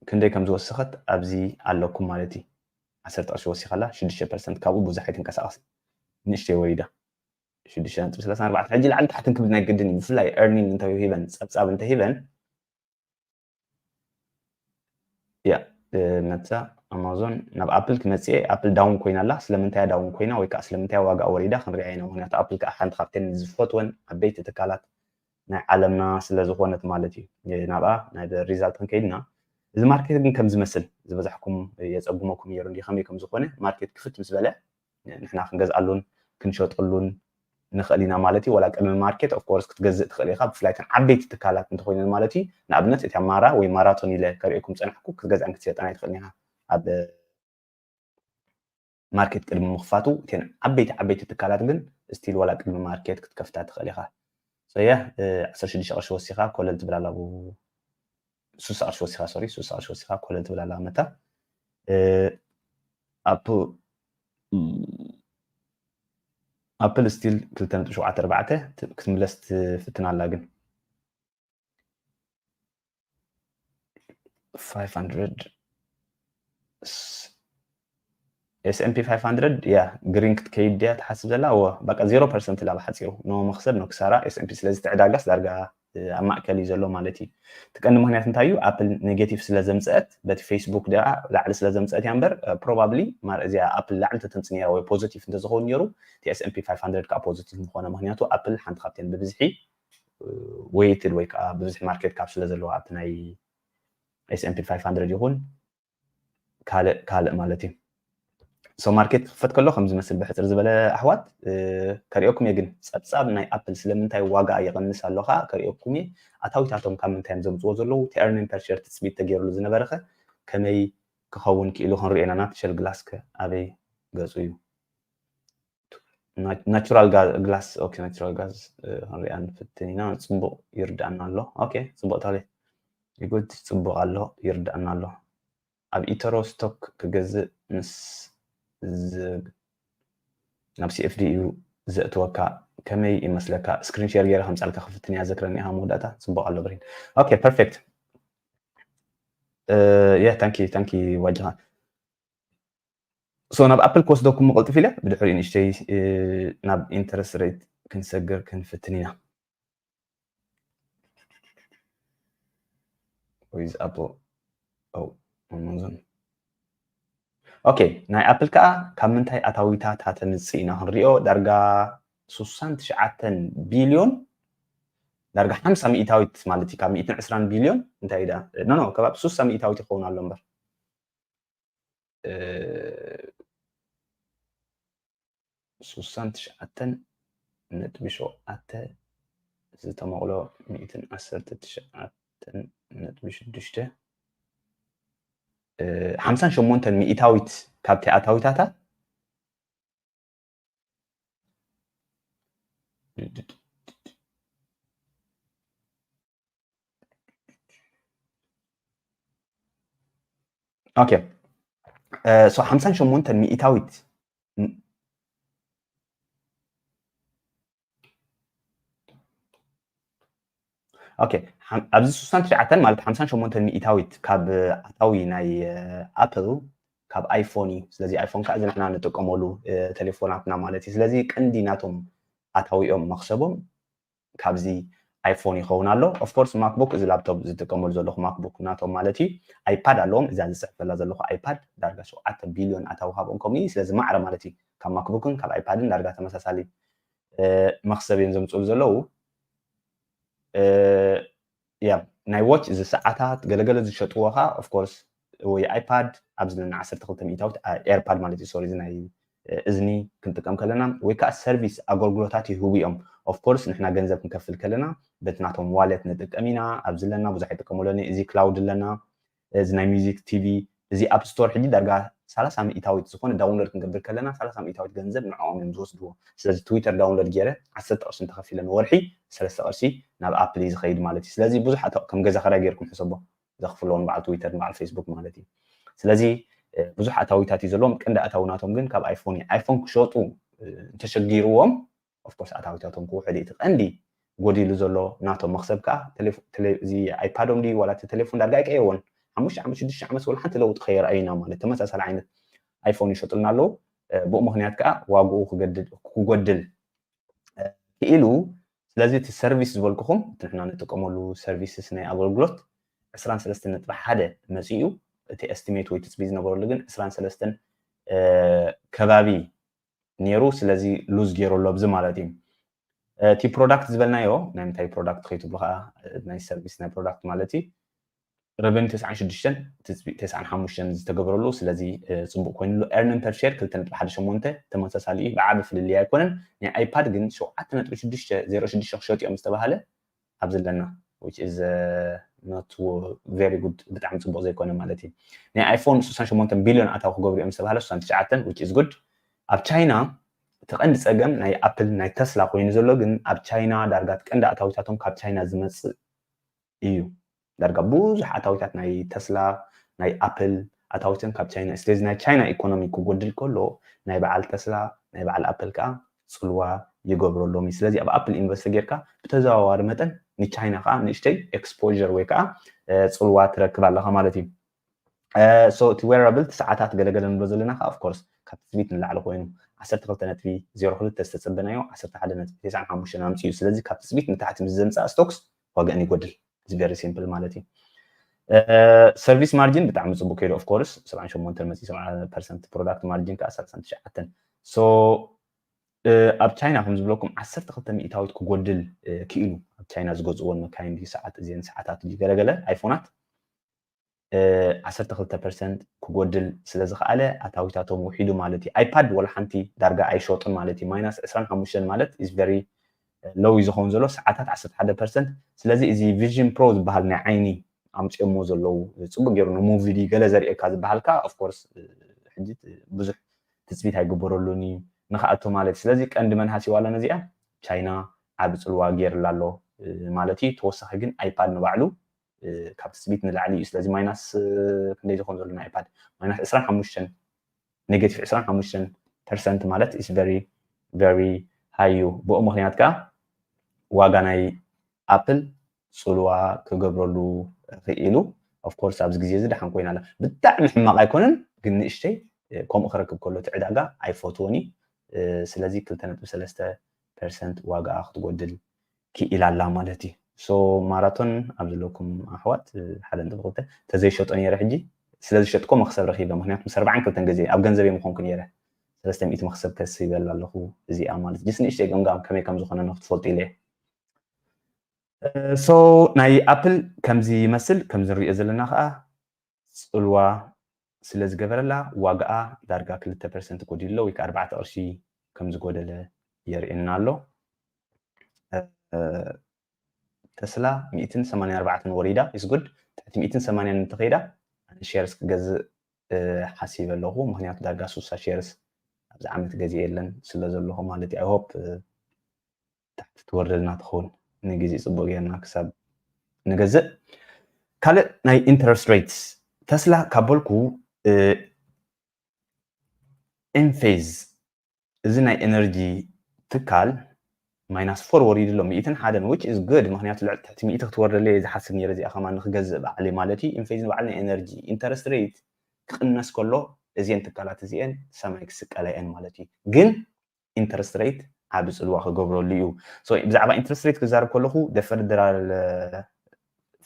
ክንደይ ከም ዝወሰኸት ኣብዚ ኣለኩም ማለት እዩ ዓሰርተ ቅርሺ ወሲኻላ ሽዱሽተ ፐርሰንት ካብኡ ብዙሕ ኣይትንቀሳቐስ ንእሽተይ ወሪዳ ሽዱሽተ ነጥቢ ሰላሳ ኣርባዕተ ሕጂ ላዕሊ ታሕትን ክብል ናይ ግድን እዩ ብፍላይ earning እንተሂበን ፀብፃብ እንተሂበን ያ መፃ ኣማዞን ናብ ኣፕል ክመፅእ ኣፕል ዳውን ኮይና ኣላ ስለምንታይ ዳውን ኮይና ወይ ከዓ ስለምንታይ ዋጋ ወሪዳ ክንሪኣ ኢና ምክንያቱ ኣፕል ከዓ ሓንቲ ካብተን ዝፈትወን ዓበይቲ ትካላት ናይ ዓለምና ስለ ዝኾነት ማለት እዩ ናብኣ ናይ ሪዛልት ክንከይድና እዚ ማርኬት ግን ከም ዝመስል ዝበዛሕኩም የፀጉመኩም ነይሩ እንዲ ከመይ ከም ዝኾነ ማርኬት ክፍት ምስ በለ ንሕና ክንገዝኣሉን ክንሸጠሉን ንኽእል ኢና ማለት እዩ ወላ ቅድሚ ማርኬት ኦፍኮርስ ክትገዝእ ትኽእል ኢኻ ብፍላይ ተን ዓበይቲ ትካላት እንተኮይነን ማለት እዩ ንኣብነት እቲ ኣማራ ወይ ማራቶን ኢለ ከርእየኩም ፀናሕኩ ክትገዝኣን ክትሸጠን ኣይትኽእልን ኢኻ ኣብ ማርኬት ቅድሚ ምኽፋቱ እተን ዓበይቲ ዓበይቲ ትካላት ግን ስቲል ዋላ ቅድሚ ማርኬት ክትከፍታ ትኽእል ኢኻ ሶየ ዓሰርተ ሽዱሽተ ቅርሺ ወሲኻ ኮለል ትብል ኣላ ስሳ ቅርሺ ወሲኻ ሶሪ ስሳ ቅርሺ ወሲኻ ኮለል ትብል ኣላ መታ ኣፕ ኣፕል ስቲል ክልተ ነጥቢ ሸውዓተ ኣርባዕተ ክትምለስ ትፍትን ኣላ ግን S&P five hundred ያ ግሪን ክትከይድ ድያ ትሓስብ ዘላ እወ በቃ ዜሮ ፐርሰንት ላ ብሓፂሩ ኖ መክሰብ ኖ ክሳራ S&P ስለዚ ትዕዳጋስ ዳርጋ ኣብ ማእከል እዩ ዘሎ ማለት እዩ። እቲ ቀንዲ ምክንያት እንታይ እዩ? ኣፕል ኔጌቲቭ ስለ ዘምፀአት፣ በቲ ፌስቡክ ደኣ ላዕሊ ስለ ዘምፀአት እያ እምበር፣ ፕሮባብሊ እዚኣ ኣፕል ላዕሊ ተተምፅእ ነይራ ወይ ፖዚቲቭ እንተዝኸውን ነይሩ፣ እቲ S&P five hundred ከዓ ፖዚቲቭ ምኾነ። ምክንያቱ ኣፕል ሓንቲ ካብተን ብብዝሒ ዌይትድ ወይ ከዓ ብብዝሒ ማርኬት ካፕ ስለ ዘለዋ ኣብቲ ናይ S&P five hundred ይኹን ካልእ ካልእ ማለት እዩ። ሶ ማርኬት ክኽፈት ከሎ ከም ዝመስል ብሕፅር ዝበለ ኣሕዋት ከርእየኩም እየ። ግን ፀብፃብ ናይ ኣፕል ስለምንታይ ዋጋ ይቐንስ ኣሎ ከዓ ከርእየኩም እየ። ኣታዊታቶም ካብ ምንታይ እዮም ዘምፅዎ ዘለዉ? እቲ ኤርኒንግ ፐር ሼር ትፅቢት ተገይርሉ ዝነበረ ከ ከመይ ክኸውን ክኢሉ ክንሪኦ ኢና። ናትሸል ግላስ ከ ኣበይ ገፁ እዩ? ናቹራል ግላስ፣ ኦኬ፣ ናቹራል ጋዝ ክንሪኣ ንፍትን ኢና። ፅቡቕ ይርዳእና ኣሎ። ኦኬ፣ ፅቡቕ ተኽሊ ይጉድ፣ ፅቡቕ ኣሎ፣ ይርዳእና ኣሎ። ኣብ ኢተሮ ስቶክ ክገዝእ ምስ ናብ C F D እዩ ዘእትወካ። ከመይ ይመስለካ? ስክሪን ሼር ገይረ ከምፃልካ ክፍትን እያ። ዘክረኒ ኢኻ መወዳእታ። ፅቡቕ ኣሎ ብሬን። ኦኬ፣ ፐርፌክት። የ ታንኪ ታንኪ ዋጅኻ። ሶ ናብ ኣፕል ክወስደኩም ቀልጥፍ ኢለ ብድሕሪኡ ንእሽተይ ናብ ኢንተረስት ሬት ክንሰግር ክንፍትን ኢና። With Apple. Oh, Amazon. ኦኬ፣ ናይ ኣፕል ከዓ ካብ ምንታይ ኣታዊታታ ተምፅእ ኢና ክንሪኦ። ዳርጋ ስሳን ትሽዓተን ቢልዮን፣ ዳርጋ ሓምሳ ሚእታዊት ማለት እዩ። ካብ ሚእትን ዕስራን ቢልዮን እንታይ ዳ ኖ ኖ ከባቢ ስሳ ሚእታዊት ይኸውን ኣሎ እምበር ስሳን ትሽዓተን ነጥቢ ሸውዓተ ዝተመቕሎ ሚእትን ዓሰርተ ትሽዓተን ነጥቢ ሽዱሽተ ሓምሳን ሸሞንተን ሚእታዊት ካብቲ ኣታዊታታ ኦኬ ሶ ሓምሳን ሸሞንተን ሚእታዊት ኦኬ ኣብዚ ስሳን ትሽዓተን ማለት ሓምሳን ሸሞንተን ሚእታዊት ካብ ኣታዊ ናይ ኣፕል ካብ ኣይፎን እዩ። ስለዚ ኣይፎን ከዓ እዚ ንሕና ንጥቀመሉ ቴሌፎናትና ማለት እዩ። ስለዚ ቀንዲ ናቶም ኣታዊኦም መክሰቦም ካብዚ ኣይፎን ይኸውን ኣሎ። ኦፍኮርስ ማክቡክ እዚ ላፕቶፕ ዝጥቀመሉ ዘለኹ ማክቡክ ናቶም ማለት እዩ። ኣይፓድ ኣለዎም። እዛ ዝፅሕፈላ ዘለኹ ኣይፓድ ዳርጋ ሸውዓተ ቢልዮን ኣታዊ ካብኦም ከምኡ እዩ። ስለዚ ማዕረ ማለት እዩ ካብ ማክቡክን ካብ ኣይፓድን ዳርጋ ተመሳሳሊ መክሰብ እዮም ዘምፅሉ ዘለዉ። ያ ናይ ዎች እዚ ሰዓታት ገለገለ ዝሸጥዎ ከዓ ኦፍኮርስ ወይ ኣይፓድ ኣብዚ ዘለና ዓሰርተ ክልተ ሚእታዊት ኤርፓድ ማለት እዩ ሶሪ እዚ ናይ እዝኒ ክንጥቀም ከለና ወይ ከዓ ሰርቪስ ኣገልግሎታት ይህቡ እዮም። ኦፍኮርስ ንሕና ገንዘብ ክንከፍል ከለና በቲ ናቶም ዋለት ንጥቀም ኢና። ኣብዚ ኣለና ብዙሕ ይጥቀመሉ እዚ ክላውድ ኣለና እዚ ናይ ሚዚክ ቲቪ እዚ ኣፕ ስቶር ሕጂ ዳርጋ ሰላሳ ሚእታዊት ዝኾነ ዳውንሎድ ክንገብር ከለና ሰላሳ ሚእታዊት ገንዘብ ንዕኦም እዮም ዝወስድዎ። ስለዚ ትዊተር ዳውንሎድ ገይረ ዓሰርተ ቅርሺ እንተኸፊለ ንወርሒ ሰለስተ ቅርሺ ናብ ኣፕል እዩ ዝኸይድ ማለት እዩ። ስለዚ ብዙሕ ከም ገዛ ኸራይ ገይርኩም ሕሰቦ ዘኽፍልዎ ንበዓል ትዊተር ንበዓል ፌስቡክ ማለት እዩ። ስለዚ ብዙሕ ኣታዊታት እዩ ዘለዎም። ቀንዲ ኣታዊ ናቶም ግን ካብ ኣይፎን እዩ። ኣይፎን ክሸጡ እንተሸጊርዎም ኦፍኮርስ ኣታዊታቶም ክውሕድ እቲ ቀንዲ ጎዲሉ ዘሎ ናቶም መክሰብ ከዓ እዚ ኣይፓዶም ድዩ ዋላ እቲ ቴሌፎን ዳርጋ ኣይቀየርዎን ሓሙሽተ ዓመት ሽዱሽተ ዓመት ወላ ሓንቲ ለውጢ ከየርኣዩና ማለት ተመሳሳሊ ዓይነት ኣይፎን ይሸጡልና ኣለዉ። ብኡ ምክንያት ከዓ ዋግኡ ክጎድል ክኢሉ። ስለዚ እቲ ሰርቪስ ዝበልኩኹም እቲ ንሕና ንጥቀመሉ ሰርቪስስ ናይ ኣገልግሎት ዕስራን ሰለስተን ነጥቢ ሓደ መፂኡ። እቲ ኤስቲሜት ወይ ትፅቢት ዝነበረሉ ግን ዕስራን ሰለስተን ከባቢ ነይሩ። ስለዚ ሉዝ ገይሩ ኣሎ ኣብዚ ማለት እዩ። እቲ ፕሮዳክት ዝበልናዮ ናይ ምንታይ ፕሮዳክት ከይትብሉ ከዓ ናይ ሰርቪስ ናይ ፕሮዳክት ማለት እዩ። ረቨኒ ተስዓን ሽዱሽተን ተስዓን ሓሙሽተን ዝተገበረሉ ስለዚ ፅቡቅ ኮይኑሉ። ኤርኒንግ ፐር ሼር ክልተ ነጥቢ ሓደ ሸሞንተ ተመሳሳሊ እዩ። ብዓቢ ፍልልይ ኣይኮነን። ናይ ኣይፓድ ግን ሸውዓተ ነጥቢ ሽዱሽተ ዜሮ ሽዱሽተ ክሸጡ እዮም ዝተባሃለ ኣብዚ ኣለና which is not very good ብጣዕሚ ፅቡቅ ዘይኮነ ማለት እዩ። ናይ ኣይፎን ስሳን ሸሞንተ ቢልዮን ኣታዊ ክገብሩ እዮም ዝተባሃለ ስሳን ትሽዓተን which is good። ኣብ ቻይና እቲ ቀንዲ ፀገም ናይ ኣፕል ናይ ተስላ ኮይኑ ዘሎ ግን ኣብ ቻይና ዳርጋ እቲ ቀንዲ ኣታዊታቶም ካብ ቻይና ዝመፅእ እዩ። ዳርጋ ብዙሕ ኣታዊታት ናይ ተስላ ናይ ኣፕል ኣታዊተን ካብ ቻይና ስለዚ ናይ ቻይና ኢኮኖሚ ክጎድል ከሎ ናይ በዓል ተስላ ናይ በዓል ኣፕል ከዓ ፅልዋ ይገብረሎም እዩ። ስለዚ ኣብ ኣፕል ኢንቨስት ጌርካ ብተዘዋዋሪ መጠን ንቻይና ከዓ ንእሽተይ ኤክስፖር ወይ ከዓ ፅልዋ ትረክብ ኣለካ ማለት እዩ። እቲ ዌራብል ሰዓታት ገለገለ ንብሎ ዘለና ከዓ ኦፍኮርስ ካብ ትፅቢት ንላዕሊ ኮይኑ ዓሰርተ ክልተ ነጥቢ ዜሮ ክልተ ዝተፀበናዮ ዓሰርተ ሓደ ነጥቢ ተስዓን ሓሙሽተን ኣምፅኡ። ስለዚ ካብ ትፅቢት ንታሕቲ ምስ ዘምፅኣ ስቶክስ ዋጋን ይጎድል። It's very simple ማለት እዩ። Service margin ብጣዕሚ ፅቡቅ ከይዱ። Of course ሰብዓን ሸሞንተን መፂ ሰብዓ percent፣ product margin ከዓ ሰላሳን ትሽዓተን። So ኣብ ቻይና ከም ዝብለኩም ዓሰርተ ክልተ ሚእታዊት ክጎድል ክኢሉ። ኣብ ቻይና ዝገዝእዎን መካይን ድዩ ሰዓት እዚን ሰዓታት ድዩ ገለገለ ኣይፎናት ዓሰርተ ክልተ percent ክጎድል ስለ ዝኸኣለ ኣታዊታቶም ውሒዱ ማለት እዩ። iPad ወላ ሓንቲ ዳርጋ ኣይሸጡን ማለት እዩ። Minus ዕስራን ሓሙሽተን ማለት is very low እዩ ዝኸውን ዘሎ፣ ሰዓታት ዓሰርተ ሓደ percent። ስለዚ እዚ Vision Pro ዝበሃል ናይ ዓይኒ ኣምፅኦሞ ዘለዉ፣ ፅቡቅ ገይሩ ንmovie ገለ ዘርእየካ ዝበሃልካ of course ሕጂ ብዙሕ ትፅቢት ኣይግበረሉን እዩ ንክኣቱ ማለት እዩ። ስለዚ ቀንዲ መን ሃሲዋ ኣላ ነዚኣ? ቻይና ዓቢ ፅልዋ ገይርላ ኣሎ ማለት እዩ። ተወሳኺ ግን iPad ንባዕሉ ካብ ትፅቢት ንላዕሊ እዩ። ስለዚ minus ክንደይ ዝኸውን ዘሎ ናይ iPad? Minus ዕስራን ሓሙሽተን፣ negative ዕስራን ሓሙሽተን percent ማለት is very very high እዩ። ብኡ ምክንያት ከዓ ዋጋ ናይ Apple ፅልዋ ክገብረሉ ክኢሉ። Of course ኣብዚ ግዜ እዚ ደሓን ኮይና ኣላ። ብጣዕሚ ሕማቕ ኣይኮነን፣ ግን ንእሽተይ ከምኡ ክረክብ ከሎ እቲ ዕዳጋ ኣይፈትዎን እዩ። ስለዚ ክልተ ነጥቢ ሰለስተ percent ዋጋኣ ክትጎድል ክኢላ ኣላ ማለት እዩ። So ማራቶን ኣብ ዘለኩም ኣሕዋት ሓደ ነጥቢ ክልተ ተዘይሸጦ ነይረ፣ ሕጂ ስለ ዝሸጥኮ መክሰብ ረኪበ። ምክንያቱ ምስ ኣርባዓን ክልተን ግዜ ኣብ ገንዘበይ ምኮንኩ ነይረ ሰለስተ ሚእቲ መክሰብ ከስበላ ኣለኩ። እዚኣ ማለት just ንእሽተይ ገምጋም ከመይ ከም ዝኮነ ንክትፈልጡ ኢለ። So ናይ Apple ከምዚ ይመስል። ከምዚ ንሪኦ ዘለና ከዓ ፅልዋ ስለ ዝገበረላ ዋጋኣ ዳርጋ ክልተ percent ጎዲሉ ኣሎ ወይ ከዓ ኣርባዕተ ቅርሺ ከም ዝጎደለ የርእየና ኣሎ። ተስላ ሚእትን ሰማንያን ኣርባዕተን ወሪዳ is good። ትሕቲ ሚእትን ሰማንያን እንተኸይዳ ኣነ shares ክገዝእ ሓሲበ ኣለኹ። ምክንያቱ ዳርጋ ሱሳ shares ኣብዚ ዓመት ገዚኤ የለን ስለ ዘለኹ ማለት እዩ። I hope ታሕቲ ትወርደልና ትኸውን፣ ንግዜ ፅቡቅ ጌርና ክሳብ ንገዝእ። ካልእ ናይ interest rates፣ ተስላ ካብ በልኩ Enphase፣ እዚ ናይ energy ትካል minus four ወሪዱ ኣሎ፣ ሚእትን ሓደን፣ which is good። ምክንያቱ ልዕሊ ትሕቲ ሚእቲ ክትወርደለይ ዝሓስብ ነይረ እዚኣ ከማን ንክገዝእ ባዕለይ ማለት እዩ። Enphase ንባዕሉ ናይ energy interest rate ክቅነስ ከሎ እዚአን ትካላት እዚአን ሰማይ ክስቀላ እየን ማለት እዩ። ግን interest rate ዓቢ ጽልዋ ክገብረሉ እዩ። So ብዛዕባ interest rate ክዛረብ ከለኹ the federal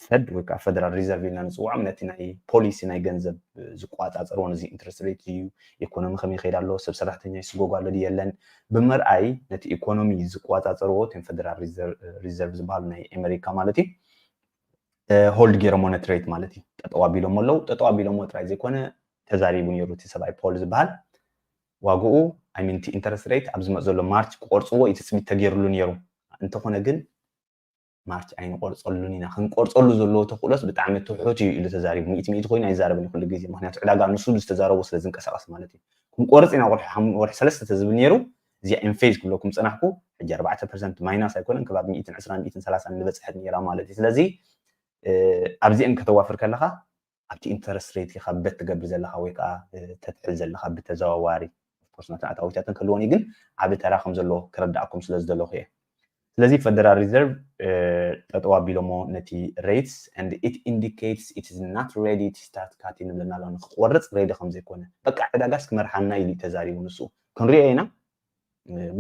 Fed ወይ ከዓ Federal Reserve ኢልና ንጽውዖም ነቲ ናይ ፖሊሲ ናይ ገንዘብ ዝቆጻጸርዎ ነዚ interest rate እዩ። ኢኮኖሚ ከመይ ይኸይድ ኣሎ፣ ሰብ ሰራሕተኛ ይስጎግ ኣሎ ድዩ የለን፣ ብምርኣይ ነቲ ኢኮኖሚ ዝቆጻጸርዎ እቶም Federal Reserve ዝበሃሉ ናይ ኣሜሪካ ማለት እዩ hold ገይሮሞ ነቲ rate ማለት እዩ። ጠጠው ኣቢሎሞ ኣለዉ። ጠጠው ኣቢሎሞ ጥራይ ዘይኮነ ተዛሪቡ ነይሩ እቲ ሰብኣይ ፖል ዝበሃል። ዋግኡ I mean እቲ interest rate ኣብ ዝመጽእ ዘሎ ማርች ክቆርጽዎ እዩ ትጽቢት ተገይርሉ ነይሩ። እንተኾነ ግን ማርች ኣይንቆርጸሉን ኢና፣ ክንቆርጸሉ ዘለዎ ተኽእሎስ ብጣዕሚ ትሑት እዩ ኢሉ ተዛሪቡ። ሚእቲ ሚእቲ ኮይኑ ኣይዛረብን ኩሉ ግዜ፣ ምክንያቱ ዕዳጋ ንሱ ዝተዛረቦ ስለ ዝንቀሳቐስ ማለት እዩ። ክንቆርጽ ኢና ወርሒ ሓም- ወርሒ ሰለስተ ተዝብል ነይሩ እዚኣ Enphase ክብለኩም ጸናሕኩ። ሕጂ ኣርባዕተ percent minus ኣይኮነን፣ ከባቢ ሚእትን ዕስራን ሚእትን ሰላሳን ዝበጽሐት ነይራ ማለት እዩ። ስለዚ ኣብዚአን ከተዋፍር ከለኻ ኣብቲ interest rate ኢኻ bet ትገብር ዘለኻ ወይ ከዓ ተትሕዝ ዘለኻ ብተዘዋዋሪ። Of course ናተን ኣታዊታተን ክህልወን እዩ፣ ግን ዓቢ ተራ ከም ዘለዎ ክረዳእኩም ስለ ዝደለኹ እየ። ስለዚ Federal Reserve ጠጠው ኣቢሎሞ ነቲ rates and it indicates it is not ready to start cutting ንብለና ኣሎ። ንክቆርጽ ready ከም ዘይኮነ፣ በቃ ዕዳጋስ ክመርሓና ኢሉ እዩ ተዛሪቡ ንሱ። ክንሪኦ ኢና።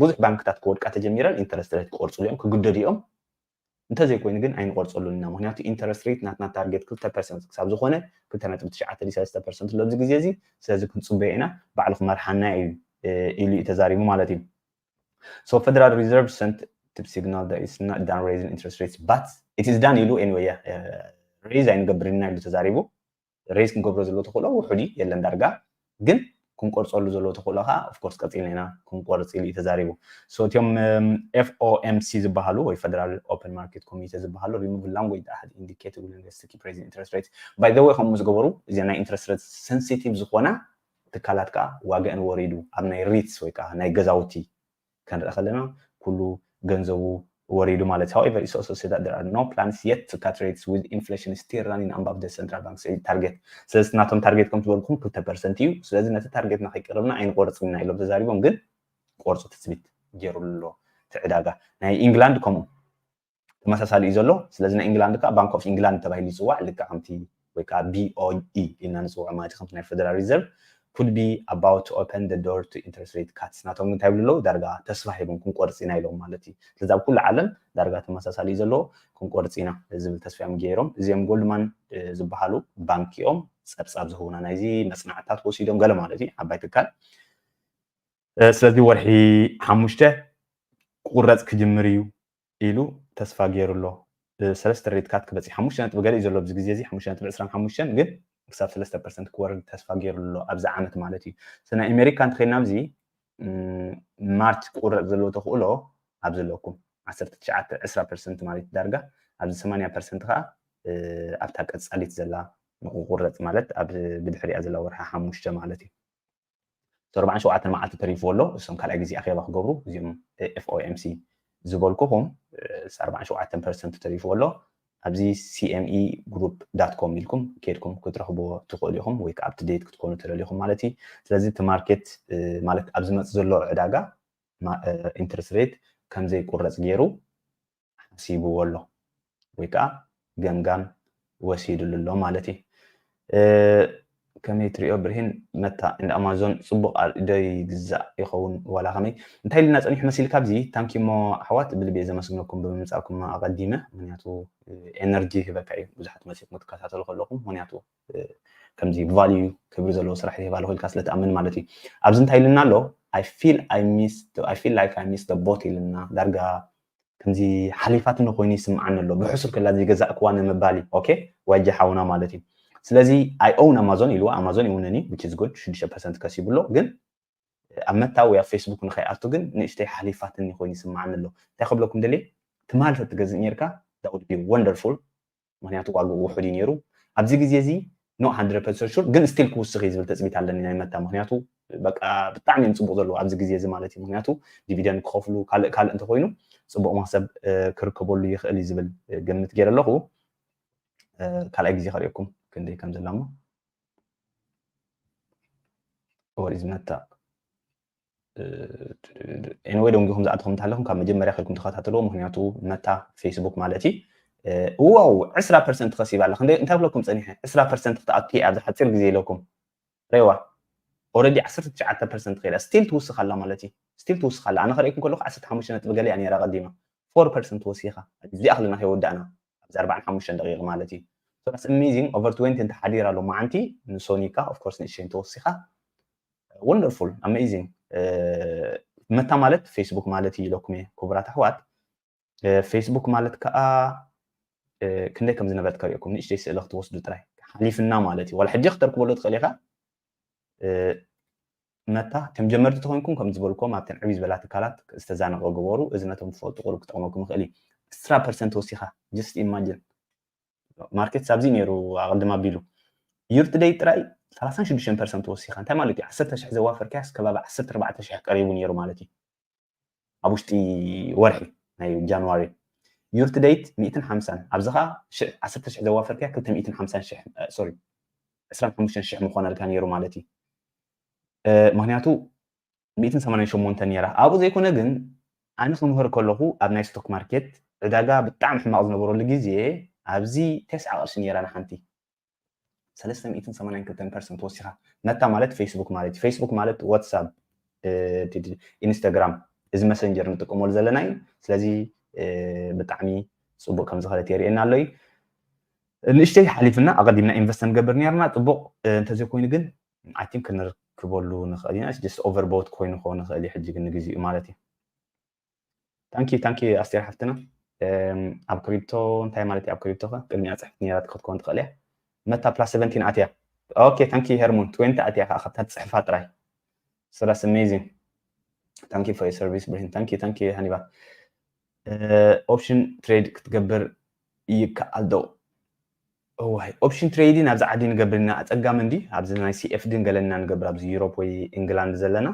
ብዙሕ ባንክታት ክወድቃ ተጀሚረን interest rate ክቆርጽሉ እዮም፣ ክግደዱ እዮም። እንተዘይኮይኑ ግን ኣይንቆርጸሉን ኢና። ምክንያቱ interest rate ናትና target ክልተ percent ክሳብ ዝኾነ፣ ክልተ ነጥቢ ትሽዓተ ድዩ ሰለስተ percent ኣሎ ኣብዚ ግዜ እዚ። ስለዚ ክንጽበዮ ኢና፣ ባዕሉ ክመርሓና እዩ ኢሉ እዩ ተዛሪቡ ማለት እዩ። So Federal Reserve sent tip signal that it's not done raising interest rates, but it is done ኢሉ anyway raise ኣይንገብርን ኢና ኢሉ ተዛሪቡ። Raise ክንገብሮ ዘለዎ ተኽእሎ ውሑድ እዩ፣ የለን ዳርጋ። ግን ክንቆርጸሉ ዘለዎ ተኽእሎ ከዓ of course ቀጺልና ኢና ክንቆርጽ ኢሉ እዩ ተዛሪቡ። So እቲኦም FOMC ዝበሃሉ ወይ Federal Open Market Committee ዝበሃሉ remove language that had indicated willingness to keep raising interest rates. By the way ከምኡ ዝገበሩ እዚ ናይ interest rate sensitive ዝኾና ትካላት ከዓ ዋጋአን ወሪዱ ኣብ ናይ REITs ወይ ከዓ ናይ ገዛውቲ ክንርኢ ከለና ኩሉ ገንዘቡ ወሪዱ ማለት። However, it's also said that there are no plans yet to cut rates with inflation still running above the central bank's target. ስለዚ ናቶም target ከም ዝበልኩም ክልተ percent እዩ። ስለዚ ነቲ targetና ከይቀረብና ኣይንቆርጽን ኢና ኢሎም ተዛሪቦም፣ ግን ክቆርጹ ትጽቢት ገይሩ ኣሎ እቲ ዕዳጋ። ናይ ኢንግላንድ ከምኡ ተመሳሳሊ እዩ ዘሎ። ስለዚ ናይ ኢንግላንድ ከዓ Bank of England ተባሂሉ ይጽዋዕ፣ ልክዕ ከምቲ ወይ ከዓ BOE ኢልና ንጽውዖ ማለት እዩ፣ ከምቲ ናይ Federal Reserve። could be about to open the door to interest rate cuts። ናቶም እንታይ ይብሉ ኣለዉ? ዳርጋ ተስፋ ሂቦም ክንቆርጽ ኢና ኢሎም ማለት እዩ። ስለዚ ኣብ ኩሉ ዓለም ዳርጋ ተመሳሳሊ እዩ ዘለዎ፣ ክንቆርጽ ኢና ዝብል ተስፋ እዮም ገይሮም። እዚኦም ጎልድማን ዝበሃሉ ባንክ እዮም ጸብጻብ ዝህቡና ናይዚ መጽናዕትታት ወሲዶም ገለ ማለት እዩ፣ ዓባይ ትካል። ስለዚ ወርሒ ሓሙሽተ ክቁረጽ ክጅምር እዩ ኢሉ ተስፋ ገይሩ ኣሎ። ሰለስተ ሬት ካት ክበጽሕ ሓሙሽተ ነጥቢ ገለ እዩ ዘሎ ኣብዚ ግዜ እዚ ሓሙሽተ ነጥቢ ዕስራን ሓሙሽተን፣ ግን ክሳብ ሰለስተ ፐርሰንት ክወርድ ተስፋ ገይሩ ኣሎ ኣብዚ ዓመት ማለት እዩ። ናይ ኣሜሪካ እንተኸይድና ኣብዚ ማርች ክቁረጽ ዘለዎ ተኽእሎ ኣብዚ ኣለኩም ዓሰርተ ትሽዓተ ዕስራ ፐርሰንት ማለት ዳርጋ ኣብዚ ሰማንያ ፐርሰንት ከዓ ኣብታ ቀጻሊት ዘላ ንክቁረጽ ማለት ኣብ ብድሕሪያ ዘላ ወርሒ ሓሙሽተ ማለት እዩ። ኣርባዓን ሸውዓተን መዓልቲ ተሪፍዎ ኣሎ። እሶም ካልኣይ ግዜ ኣኼባ ክገብሩ እዚኦም ኤፍ ኦ ኤም ሲ ዝበልኩኹም ኣርባዓን ሸውዓተን ፐርሰንት ተሪፍዎ ኣሎ። ኣብዚ ሲ ኤም ኢ ግሩፕ ዳት ኮም ኢልኩም ከድኩም ክትረኽብዎ ትኽእሉ ኢኹም ወይ ከዓ ኣፕ ቱ ዴት ክትኮኑ ትደልዩ ኢኹም ማለት እዩ። ስለዚ እቲ ማርኬት ማለት ኣብ ዝመፅእ ዘሎ ዕዳጋ ኢንትረስት ሬት ከም ዘይቁረፅ ገይሩ ሓሲብዎ ኣሎ ወይ ከዓ ገምጋም ወሲድሉ ኣሎ ማለት እዩ። ከመይ ትሪኦ ብርሂን? መታ እንዳ ኣማዞን ፅቡቅ ዶ ይግዛእ ይኸውን ዋላ ከመይ? እንታይ ኢልና ፀኒሑ መሲልካ ኣብዚ ታንኪ ሞ ኣሕዋት ብልቢ እየ ዘመስግነኩም ብምምፃእኩም ኣቐዲመ። ምክንያቱ ኤነርጂ ይህበካ እዩ ብዙሓት መፂኹም ክትከታተሉ ከለኹም ምክንያቱ ከምዚ ቫልዩ ክብሪ ዘለዎ ስራሕ ይህብ ኣለኹ ኢልካ ስለ ትኣምን ማለት እዩ። ኣብዚ እንታይ ኢልና ኣሎ? I feel like I miss the boat ኢልና ዳርጋ ከምዚ ሓሊፋትኒ ኮይኑ ይስምዓኒ ኣሎ ብሕሱር ከላ ዘይገዛእክዋ ንምባል እዩ። ኦኬ ዋጃ ሓውና ማለት እዩ። ስለዚ I own ኣማዞን ኢልዋ ኣማዞን ይውነኒ which is good ሽዱሽተ ፐርሰንት ከሲቡ ኣሎ ግን ኣብ መታ ወይ ኣብ ፌስቡክ ንኸይኣቱ ግን ንእሽተይ ሓሊፋትኒ ኮይኑ ይስምዓኒ ኣሎ። እንታይ ክብለኩም ደልየ ትማሊ ተትገዝእ ነርካ that would be wonderful ምክንያቱ ዋግኡ ውሑድ እዩ ነይሩ። ኣብዚ ግዜ እዚ no hundred percent sure ግን ስቲል ክውስኽ እዩ ዝብል ተፅቢት ኣለኒ ናይ መታ ምክንያቱ በቃ ብጣዕሚ እዮም ፅቡቅ ዘለዎ ኣብዚ ግዜ እዚ ማለት እዩ ምክንያቱ ዲቪደንድ ክኸፍሉ ካልእ ካልእ እንተኮይኑ ፅቡቅ መክሰብ ክርከበሉ ይኽእል እዩ ዝብል ግምት ገይረ ኣለኹ። ካልኣይ ግዜ ከርእየኩም ክንደይ ከም ዘላ እሞ ወሪዝ መታ ኤኒወይ ደንጊኹም ዝኣተኹም እንተሃለኹም ካብ መጀመርያ ከድኩም ተኸታተልዎ ምክንያቱ መታ ፌስቡክ ማለት እዩ። ዋው ዕስራ ፐርሰንት ከሲባ ኣላ ክንደይ እንታይ ክብለኩም ፀኒሐ ዕስራ ፐርሰንት ክትኣቱ እየ ኣብዚ ሓፂር ግዜ ኢለኩም ረዋ ኦረዲ ዓሰርተ ትሽዓተ ፐርሰንት ከይዳ ስቲል ትውስኽ ኣላ ማለት እዩ። ስቲል ትውስኽ ኣላ ኣነ ከርእየኩም ከለኹ ዓሰርተ ሓሙሽተ ነጥቢ ገለ እያ ነይራ ቀዲማ ፎር ፐርሰንት ወሲኻ እዚኣ ክልና ከይወዳእና ኣብዚ ኣርባዓን ሓሙሽተን ደቂቕ ማለት እዩ። So that's amazing over twenty እንተሓዲራ ሎማዓንቲ ንሶኒካ of course ንእሽተይ እንተወሲኻ wonderful amazing መታ ማለት ፌስቡክ ማለት እዩ ኢለኩም እየ ክቡራት ኣሕዋት። ፌስቡክ ማለት ከዓ ክንደይ ከም ዝነበረት ከርእየኩም ንእሽተይ ስእለ ክትወስዱ ጥራይ ሓሊፍና ማለት እዩ። ዋላ ሕጂ ክተርክበሉ ትኽእል ኢኻ። መታ ከም ጀመርቲ ተኮንኩም ከም ዝበልኩም ኣብተን ዕብይ ዝበላ ትካላት ዝተዛነቀ ግበሩ። እዚ ነቶም ትፈልጡ ቁሩብ ክጠቅመኩም ይኽእል እዩ። ዕስራ ፐርሰንት ወሲኻ just imagine ማርኬት ሳብዚ ነይሩ ኣቐድም ኣቢሉ year to date ጥራይ ሰላሳን ሽዱሽተን ፐርሰንት ወሲኻ እንታይ ማለት እዩ? ዓሰርተ ሽሕ ዘዋፈርካያስ ከባቢ ዓሰርተ ኣርባዕተ ሽሕ ቀሪቡ ነይሩ ማለት እዩ። ኣብ ውሽጢ ወርሒ ናይ ጃንዋሪ year to date ሚእትን ሓምሳን ኣብዚ ከዓ ዓሰርተ ሽሕ ዘዋፈርካያ ክልተ ሚእትን ሓምሳን ሽሕ sorry ዕስራን ሓሙሽተን ሽሕ ምኾነልካ ነይሩ ማለት እዩ። ምክንያቱ ሚእትን ሰማንያን ሸሞንተን ነይራ ኣብኡ ዘይኮነ ግን ኣነ ክምህር ከለኹ ኣብ ናይ ስቶክ ማርኬት ዕዳጋ ብጣዕሚ ሕማቕ ዝነበረሉ ግዜ ኣብዚ ተስዓ ቅርሺ ነይራ ንሓንቲ ሰለስተ ሚእትን ሰማንያን ክልተን ፐርሰንት ወሲኻ መታ ማለት ፌስቡክ ማለት እዩ። ፌስቡክ ማለት ዋትሳፕ ኢንስታግራም እዚ መሰንጀር ንጥቀመሉ ዘለና እዩ። ስለዚ ብጣዕሚ ፅቡቅ ከም ዝኸደት የርእየና ኣሎ እዩ። ንእሽተይ ሓሊፍና ኣቐዲምና ኢንቨስት ንገብር ነርና ፅቡቅ እንተዘይኮይኑ ግን I think ክንርክበሉ ንኽእል ኢና just over bought ኮይኑ ክኸውን ይኽእል እዩ ሕጂ ግን ንግዚኡ ማለት እዩ። ታንኪ ታንኪ ኣስቴር ሓፍትና ኣብ ክሪፕቶ እንታይ ማለት እዩ ኣብ ክሪፕቶ ከ ቅድሚያ ፅሕፍቲ ነይራት ክትከውን ትኽእል እያ መታ plus seventeen ኣትያ okay ታንኪ ሄርሙን twenty ኣትያ ከዓ ካብታ ትፅሕፋ ጥራይ so that's amazing thank you for your service ብርሂን thank you thank you ሃኒባ option trade ክትገብር ይከኣል ዶ እዋይ option trading ኣብዚ ዓዲ ንገብር ኢና ኣፀጋሚ እንዲ ኣብዚ ናይ CFD ን ገለና ንገብር ኣብዚ ዩሮፕ ወይ ኢንግላንድ ዘለና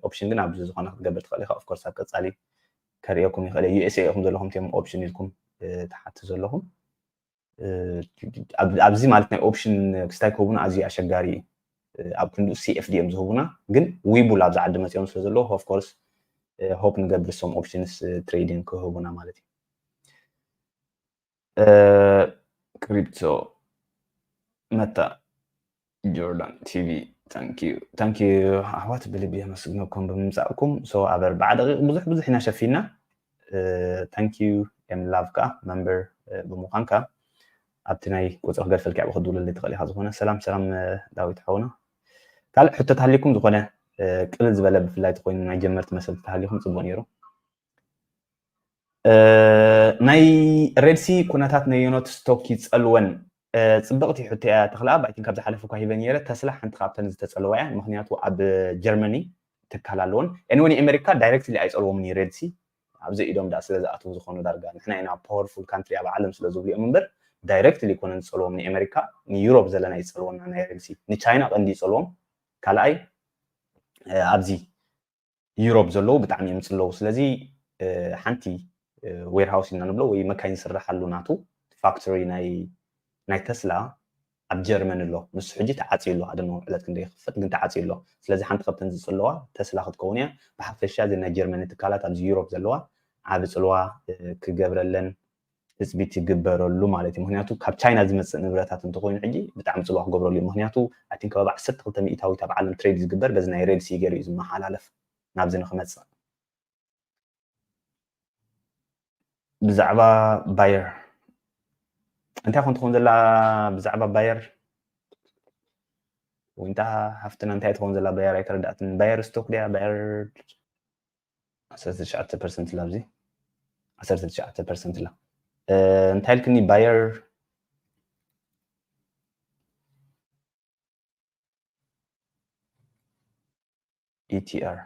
option ግን ኣብዚ ዝኾነ ክትገብር ትኽእል ኢኻ of course ኣብ ቀፃሊ ከርእየኩም ይኽእል እየ USA ኢኹም ዘለኹም ቴም option ኢልኩም ትሓቱ ዘለኹም ኣብዚ ማለት ናይ option ክስታይ ክህቡና ኣዝዩ ኣሸጋሪ እዩ ኣብ ክንዲኡ CFD እዮም ዝህቡና ግን ዊቡል ኣብዚ ዓዲ መፅኦም ስለ ዘለዉ of course hope ንገብር some options trading ክህቡና ማለት እዩ ክሪፕቶ መታ ጆርዳን ቲቪ Thank you, thank you ኣሕዋት፣ ብልቢ የመስግነኩም ብምምፃእኩም። So ኣብ ኣርባዓ ደቂቕ ብዙሕ ብዙሕ ኢና ሸፊና። Thank you M Love ከዓ መምበር ብምዃንካ ኣብቲ ናይ ቁፅሪ ክገድፈልካ ብክድውለለይ ትኽእል ኢኻ። ዝኾነ ሰላም ሰላም ዳዊት ሓውና፣ ካልእ ሕቶ ተሃሊኩም ዝኾነ ቅልል ዝበለ ብፍላይ ተኮይኑ ናይ ጀመርቲ መሰልቲ ተሃሊኩም ፅቡቅ ነይሩ። ናይ ሬድሲ ኩነታት ነየኖት ስቶክ ይፀልወን? ፅብቕቲ ሕቶ እያ ተኽላ። ባይቲን ካብ ዝሓለፈ እኳ ሂበ ነይረ። ተስላ ሓንቲ ካብተን ዝተፀለዋ እያ፣ ምክንያቱ ኣብ ጀርመኒ ትካል ኣለዎን። Anyway ንኣሜሪካ ዳይሬክትሊ ኣይፀልዎምን እዩ ሬድሲ፣ ኣብዚ ኢዶም ዳ ስለ ዝኣትዉ ዝኾኑ ዳርጋ ንሕና ኢና ፓወርፉል ካንትሪ ኣብ ዓለም ስለ ዝብሉ እዮም እምበር ዳይሬክትሊ ይኮነን ዝፀልዎም ንኣሜሪካ። ንዩሮፕ ዘለና ይፀልወና ናይ ሬድሲ። ንቻይና ቀንዲ ይፀልዎም። ካልኣይ ኣብዚ ዩሮፕ ዘለዉ ብጣዕሚ እዮም ዝፅለዉ። ስለዚ ሓንቲ ዌርሃውስ ኢና ንብሎ ወይ መካይን ዝስርሓሉ ናቱ ፋክቶሪ ናይ ናይ ተስላ ኣብ ጀርመን ኣሎ። ንሱ ሕጂ ተዓፅዩ ኣሎ። ኣደኖ ዕለት ክንደ ይኽፈት ግን ተዓፅዩ ኣሎ። ስለዚ ሓንቲ ካብተን ዝፅለዋ ተስላ ክትከውን እያ። ብሓፈሻ እዚ ናይ ጀርመን ትካላት ኣብዚ ዩሮፕ ዘለዋ ዓብ ፅልዋ ክገብረለን ትፅቢት ይግበረሉ ማለት እዩ። ምክንያቱ ካብ ቻይና ዝመፅእ ንብረታት እንተኮይኑ ሕጂ ብጣዕሚ ፅልዋ ክገብረሉ እዩ። ምክንያቱ ኣይ ቲንክ ከባቢ ዓሰርተ ክልተ ሚእታዊት ኣብ ዓለም ትሬድ ዝግበር በዚ ናይ ሬድሲ ገይሩ እዩ ዝመሓላለፍ ናብዚ ንክመፅእ። ብዛዕባ ባየር እንታይ ኮን ትኾን ዘላ? ብዛዕባ ባየር ወይንታ ሃፍትና እንታይ ትኾን ዘላ? ባየር ኣይተረዳእትን። ባየር ስቶክ ድያ? ባየር ዓሰርተ ትሽዓተ ፐርሰንት ላ ኣብዚ ዓሰርተ ትሽዓተ ፐርሰንት ላ እንታይ ኢልክኒ? ባየር ኢቲኣር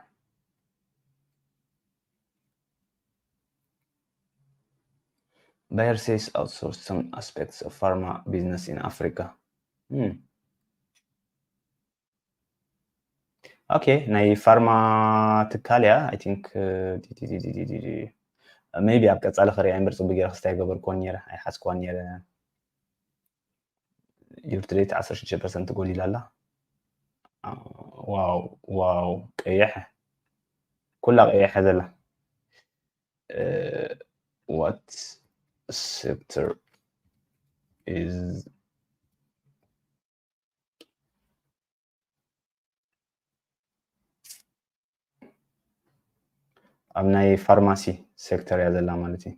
Bayer says outsource some aspects of pharma business in Africa. Hmm. Okay, ናይ ፋርማ ትካል እያ። I think maybe ኣብ ቀፃሊ ክሪኣ እምበር ፅቡቅ ገይረ ክስታይ ገበርክዎ ነይረ ኣይሓዝክዋን ነይረ። Year to date ዓሰርተ ሽዱሽተ ፐርሰንት ጎሊላ ኣላ። ዋው ዋው ቀይሕ ኩላ ቀይሕ ዘላ። What sector is ኣብ ናይ ፋርማሲ ሴክተር እያ ዘላ ማለት እዩ።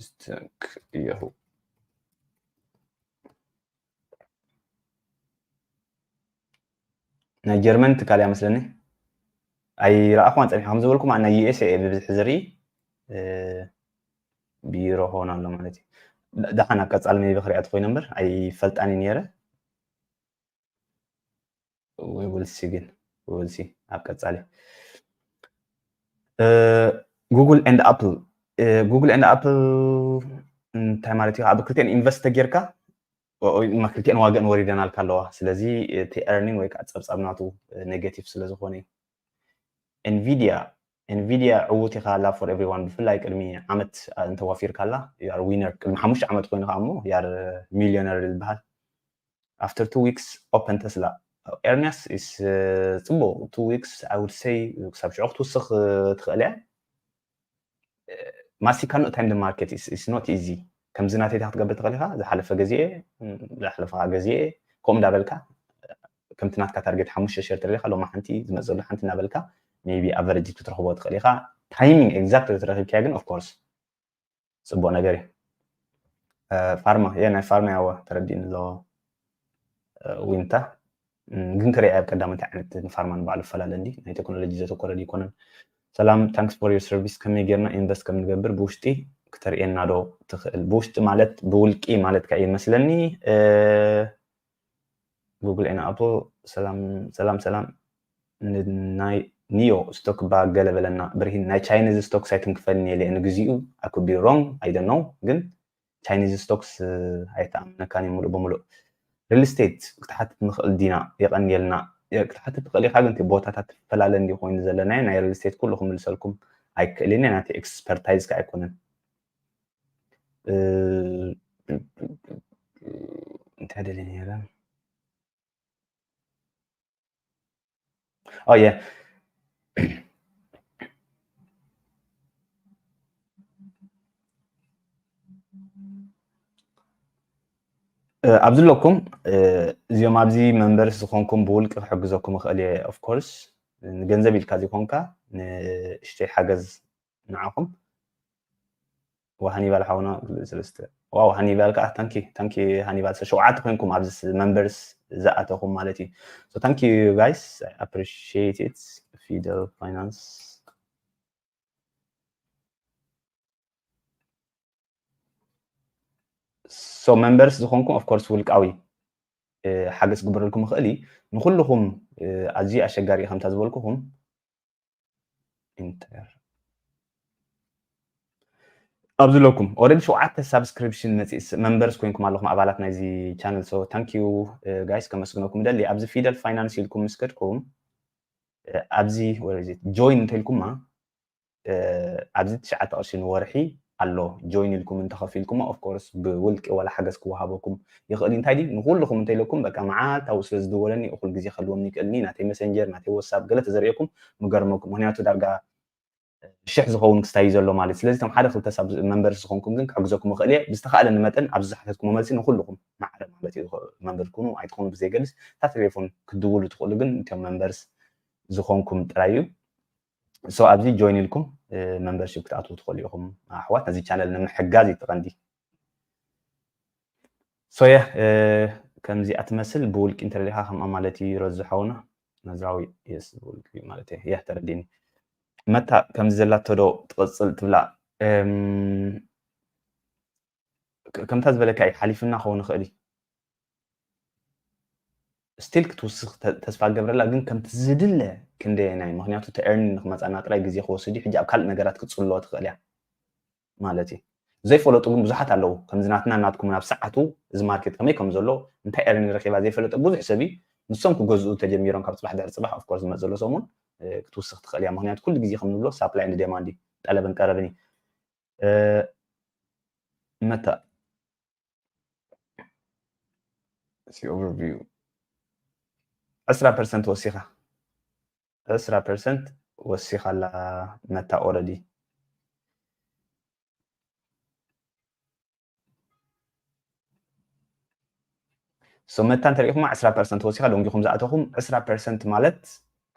ስተንክ ያሁ ናይ ጀርመን ትካል እያ መስለኒ። ኣይረኣኹዋን ፀኒሐ ከም ዝበልኩም ናይ ዩ ኤስ ኤ ብብዝሒ ዝርኢ ቢሮ ሆን ኣሎ ማለት እዩ። ደሓን ኣብ ቀፃሊ ሜቢ ክሪኣ ትኮይነ እምበር ኣይፈልጣን ነይረ። We will see ግን we will see ኣብ ቀፃሊ ጉግል and ኣፕል ጉግል and ኣፕል እንታይ ማለት እዩ? ኣብ ክልቲኤን ኢንቨስት ተጌርካ ክልቲኤን ዋገን ወሪደናልካ ኣለዋ። ስለዚ እቲ ኤርኒንግ ወይ ከዓ ፀብፃብ ናቱ ኔጌቲቭ ስለዝኮነ እዩ። ኤንቪዲያ ኤንቪዲያ ዕዉት ኢካ ኣላ for everyone ብፍላይ ቅድሚ ዓመት እንተዋፊርካ ኣላ you are winner። ቅድሚ ሓሙሽተ ዓመት ኮይኑ ከዓ እሞ you are ሚሊዮነር ዝበሃል። After two weeks open Tesla earnings is ፅቡቅ። Two weeks I would say ክሳብ ሽዑ ክትውስኽ ትኽእል እያ። ማስቲካ no time the market is not easy። ከምዚ ናተይ ክትገብር ትኽእል ኢካ። ዝሓለፈ ገዚኤ ዝሓለፈ ገዚኤ ከምኡ እንዳበልካ ከምቲ ናትካ ታርጌት ሓሙሽተ ሸር ተደሊካ ሎማ ሓንቲ ዝመፅእ ዘሎ ሓንቲ እናበልካ maybe average ክትረክቦ ትኽእል ኢካ። ታይሚንግ exact ተረኪብካያ ግን of course ፅቡቅ ነገር እዩ። ፋርማ የ ናይ ፋርማ ያወ ተረዲእኒ ኣሎ። ዊንታ ግን ክሪኣ ኣብ ቀዳም እንታይ ዓይነት ንፋርማ ንባዕሉ ፈላለ እንዲ ናይ ቴክኖሎጂ ዘተኮረ ኣይኮነን። ሰላም thanks for your service። ከመይ ጌርና ኢንቨስት ከም ንገብር ብውሽጢ ክተርእየና ዶ ትኽእል? ብውሽጢ ማለት ብውልቂ ማለት ከ ይመስለኒ። ጉግል ኤን ኣፕል ሰላም ሰላም ሰላም። ናይ ኒዮ ስቶክ ባ ገለ በለና ብርሂን። ናይ ቻይኒዝ ስቶክስ ኣይትንክፈልኒ እየ ንግዚኡ። I could be wrong, I don't know። ግን ቻይኒዝ ስቶክስ ኣይተኣምነካን እዩ ሙሉእ ብሙሉእ። ሪል ስቴት ክትሓትት ንኽእል ዲና? የቐንየልና። ክትሓትት ትኽእል ኢኻ ግን ቦታታት ትፈላለ እንዲ ኮይኑ ዘለናዮ ናይ ሪል ስቴት ኩሉ ክምልሰልኩም ኣይክእልን እየ። ናተይ ኤክስፐርታይዝ ከ ኣይኮነን። እንታይ ደልየ ነይረ? Oh yeah. ኣብዚ ኣለኩም። እዚኦም ኣብዚ መንበርስ ዝኾንኩም ብውልቂ ክሕግዘኩም ይኽእል እየ። Of course ንገንዘብ ኢልካ ዘይኮንካ ንእሽተይ ሓገዝ ንዓኹም። ዋ ሃኒባል ሓውና ክልተ ሰለስተ። ዋው ሃኒባል ከዓ ታንኪ ታንኪ ሃኒባል። So ሸውዓተ ኮይንኩም ኣብዚ መንበርስ ዝኣተኹም ማለት እዩ። So thank you guys, I appreciate it. Fidel Finance. So መንበርስ ዝኾንኩም of course ውልቃዊ ሓገዝ ክግበረልኩም ይኽእል እዩ። ንኩልኹም ኣዝዩ ኣሸጋሪ እዩ ከምታ ዝበልኩኹም ኢንተር ኣብዚ ኣለኩም። Already ሸውዓተ ሳብስክሪፕሽን መፂእ መንበርስ ኮይንኩም ኣለኹም ኣባላት ናይዚ ቻነል። So thank you guys ከመስግነኩም ደሊ። ኣብዚ ፊደል ፋይናንስ ኢልኩም ምስ ከድኩም ኣብዚ ጆይን እንተልኩማ ኣብዚ ትሽዓተ ቅርሺ ንወርሒ ኣሎ። ጆይን ኢልኩም እንተኸፊልኩሞ of course ብውልቂ ዋላ ሓገዝ ክወሃበኩም ይኽእል እዩ። እንታይ ድዩ ንኩልኹም እንተኢለኩም በቃ መዓልታዊ ስለ ዝድወለኒ እኹል ግዜ ክህልወኒ ይኽእልኒ። ናተይ መሰንጀር ናተይ ወሳብ ገለ ተዘርእየኩም ምገርመኩም። ምክንያቱ ዳርጋ ሽሕ ዝኸውን ክስታይ ዘሎ ማለት። ስለዚ እቶም ሓደ ክልተ ሰብ መንበርስ ዝኾንኩም ግን ክሕግዘኩም ይኽእል እየ። ብዝተኻእለኒ መጠን ኣብዚ ዝሓተትኩሞ መልሲ ንኩልኹም ማዕረ ማለት እዩ። መንበርስ ኩኑ ኣይትኹኑ ብዘይገድስ እታ ቴሌፎን ክትድውሉ ትኽእሉ፣ ግን እቶም መንበርስ ዝኾንኩም ጥራይ እዩ። So ኣብዚ ጆይን ኢልኩም መንበርሺፕ ክትኣትዉ ትኽእሉ ኢኹም ኣሕዋት። ነዚ ቻነል ንምሕጋዝ እዩ እቲ ቀንዲ። So የ ከምዚኣ ትመስል ብውልቂ እንተደሊኻ ከምኣ ማለት እዩ ረዙ ሓውና ናዝራዊ። የስ ብውልቂ ማለት እየ የ ተረዲኒ። መታ ከምዚ ዘላቶ ዶ ትቕፅል ትብላ? ከምታ ዝበለካ እዩ ሓሊፍና ክኸውን ይኽእል እዩ። ስቲል ክትውስኽ ተስፋ ገብረላ፣ ግን ከምቲ ዝድለ ክንደየናይ? ምክንያቱ እቲ ኤርኒንግ ንክመፃና ጥራይ ግዜ ክወስድ እዩ። ሕጂ ኣብ ካልእ ነገራት ክትፅልዎ ትኽእል እያ ማለት እዩ። ዘይፈለጡ ግን ብዙሓት ኣለዉ። ከምዚ ናትና ናትኩም ናብ ሰዓቱ እዚ ማርኬት ከመይ ከም ዘሎ እንታይ ኤርኒንግ ረኪባ ዘይፈለጠ ብዙሕ ሰብ እዩ። ንሶም ክገዝኡ ተጀሚሮም ካብ ፅባሕ ድሕሪ ፅባሕ ኦፍኮርስ ዝመፅ ዘሎ ሰሙን ክትውስኽ ትኽእል እያ። ምክንያቱ ኩሉ ግዜ ከም ንብሎ ሳፕላይ ኤንድ ዴማንድ እዩ፣ ጠለብን ቀረብን እዩ። መታ ሲ ኦቨርቪው ዕስራ ፐርሰንት ወሲኻ ዕስራ ፐርሰንት ወሲኻ ኣላ መታ ኦረዲ። So መታ እንተሪኢኹማ ዕስራ ፐርሰንት ወሲኻ ደንጊኹም ዝኣተኹም ዕስራ ፐርሰንት ማለት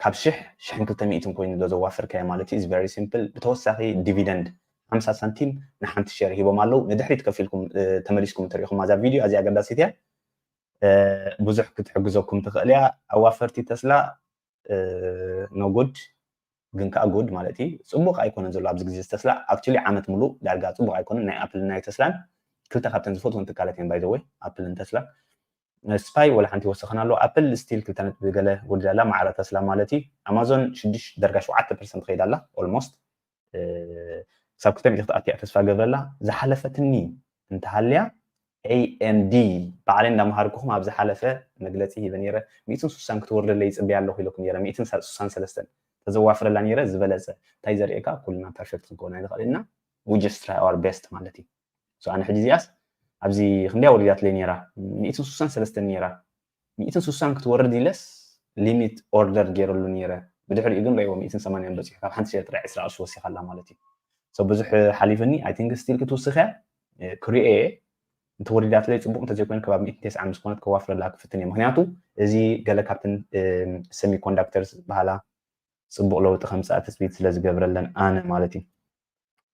ካብ ሽሕ ሽሕን ክልተ ሚእትን ኮይኑ ዶ ዘዋፈርካዮ ማለት እዩ። Very simple። ብተወሳኺ ዲቪደንድ ሓምሳ ሳንቲም ንሓንቲ ሸር ሂቦም ኣለዉ። ንድሕሪት ከፊልኩም ተመሊስኩም እንተሪኢኹማ እዛ ቪድዮ ኣዝያ ኣገዳሲት እያ። ብዙሕ ክትሕግዘኩም ትኽእል እያ። ኣዋፈርቲ ተስላ no good ግን ከዓ good ማለት እዩ። ፅቡቅ ኣይኮነን ዘሎ ኣብዚ ግዜ ተስላ። Actually ዓመት ሙሉእ ዳርጋ ፅቡቅ ኣይኮነን። ናይ ኣፕል ናይ ተስላን ክልተ ካብተን ዝፈትወን ትካላት እየን by the way፣ ኣፕልን ተስላን። ስፓይ ወላ ሓንቲ ይወሰኸን ኣሎ። ኣፕል ስቲል ክልተ ነጥቢ ገለ ጎዲላ ኣላ ማዕረ ተስላ ማለት እዩ። ኣማዞን ሽዱሽተ ዳርጋ ሸውዓተ ፐርሰንት ትኸይድ ኣላ almost። ክሳብ ክልተ ሚእቲ ክትኣቲ እያ ተስፋ ገብረላ። ዝሓለፈትኒ እንተሃልያ ኤ ኤም ዲ ባዕለይ እንዳመሃርኩኹም ኣብ ዝሓለፈ መግለፂ ሂበ ነይረ። ሚእትን ስሳን ክትወርደለይ ይፅበያ ኣለኹ ኢለኩም ነይረ። ሚእትን ስሳን ሰለስተን ተዘዋፍረላ ነይረ ዝበለፀ። እንታይ ዘርእየካ ኩልና ፐርፌክት ክንከውን ኣይንኽእል ኢና። We just try our best ማለት እዩ። So ኣነ ሕጂ እዚኣስ ኣብዚ ክንደያ ወሪዳትለይ ነይራ? ሚእትን ስሳን ሰለስተን ነይራ። ሚእትን ስሳን ክትወርድ ኢለስ ሊሚት ኦርደር ገይረሉ ነይረ። ብድሕሪኡ ግን ረእዎ ሚእትን ሰማንያን በፂሑ ካብ ሓንቲ ሸር ጥራይ ዕስራ ቅርሺ ወሲኻ ኣላ ማለት እዩ። So ብዙሕ ሓሊፍኒ። I think ስቲል ክትውስኽ እያ። ክሪኤ እንተወሪዳትለይ ፅቡቅ እንተዘይኮይኑ ከባቢ ሚእትን ተስዓን ምስ ኮነት ከዋፍረላ ክፍትን እየ። ምክንያቱ እዚ ገለ ካብተን ሰሚኮንዳክተርስ ዝበሃላ ፅቡቅ ለውጢ ከምፅኣ ትፅቢት ስለ ዝገብረለን ኣነ ማለት እዩ።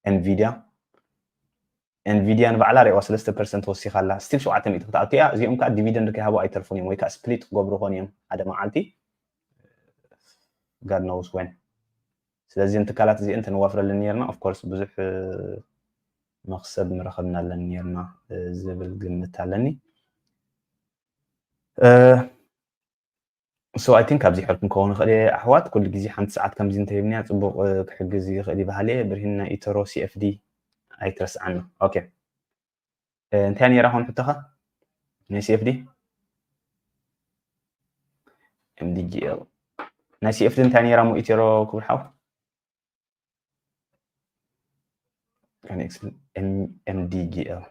ኤንቪድያ ኤንቪድያ ንባዕላ ሪእዋ ሰለስተ ፐርሰንት ወሲኻ ኣላ። ስቲል ሸውዓተ ሚእቲ ክትኣቱ እያ። እዚኦም ከዓ ዲቪደንድ ከይሃቡ ኣይተርፉን እዮም ወይ ከዓ ስፕሊት ክገብሩ ኾን እዮም ሓደ መዓልቲ። God knows when። ስለዚ እን ትካላት እዚአን ተነዋፍረለን ነርና። Of course ብዙሕ መክሰብ ምረኸብናለን ነርና ዝብል ግምት ኣለኒ። So I think ኣብዚ ሕርኩም ክኸውን ይኽእል እየ ኣሕዋት። ኩሉ ግዜ ሓንቲ ሰዓት ከምዚ እንተሂብንያ ፅቡቕ ክሕግዝ ይኽእል ይበሃል እየ። ብርሂን ናይ ኢተሮ ሲ ኤፍ ዲ ኣይትረስዓና። ኦኬ እንታይ ነይራ ኾን ሕቶኻ? ናይ ሲ ኤፍ ዲ ኤም ዲ ጂ ኤል ናይ ሲ ኤፍ ዲ እንታይ ነይራ ሞ ኢተሮ ክቡር ሓው? ኤም ዲ ጂ ኤል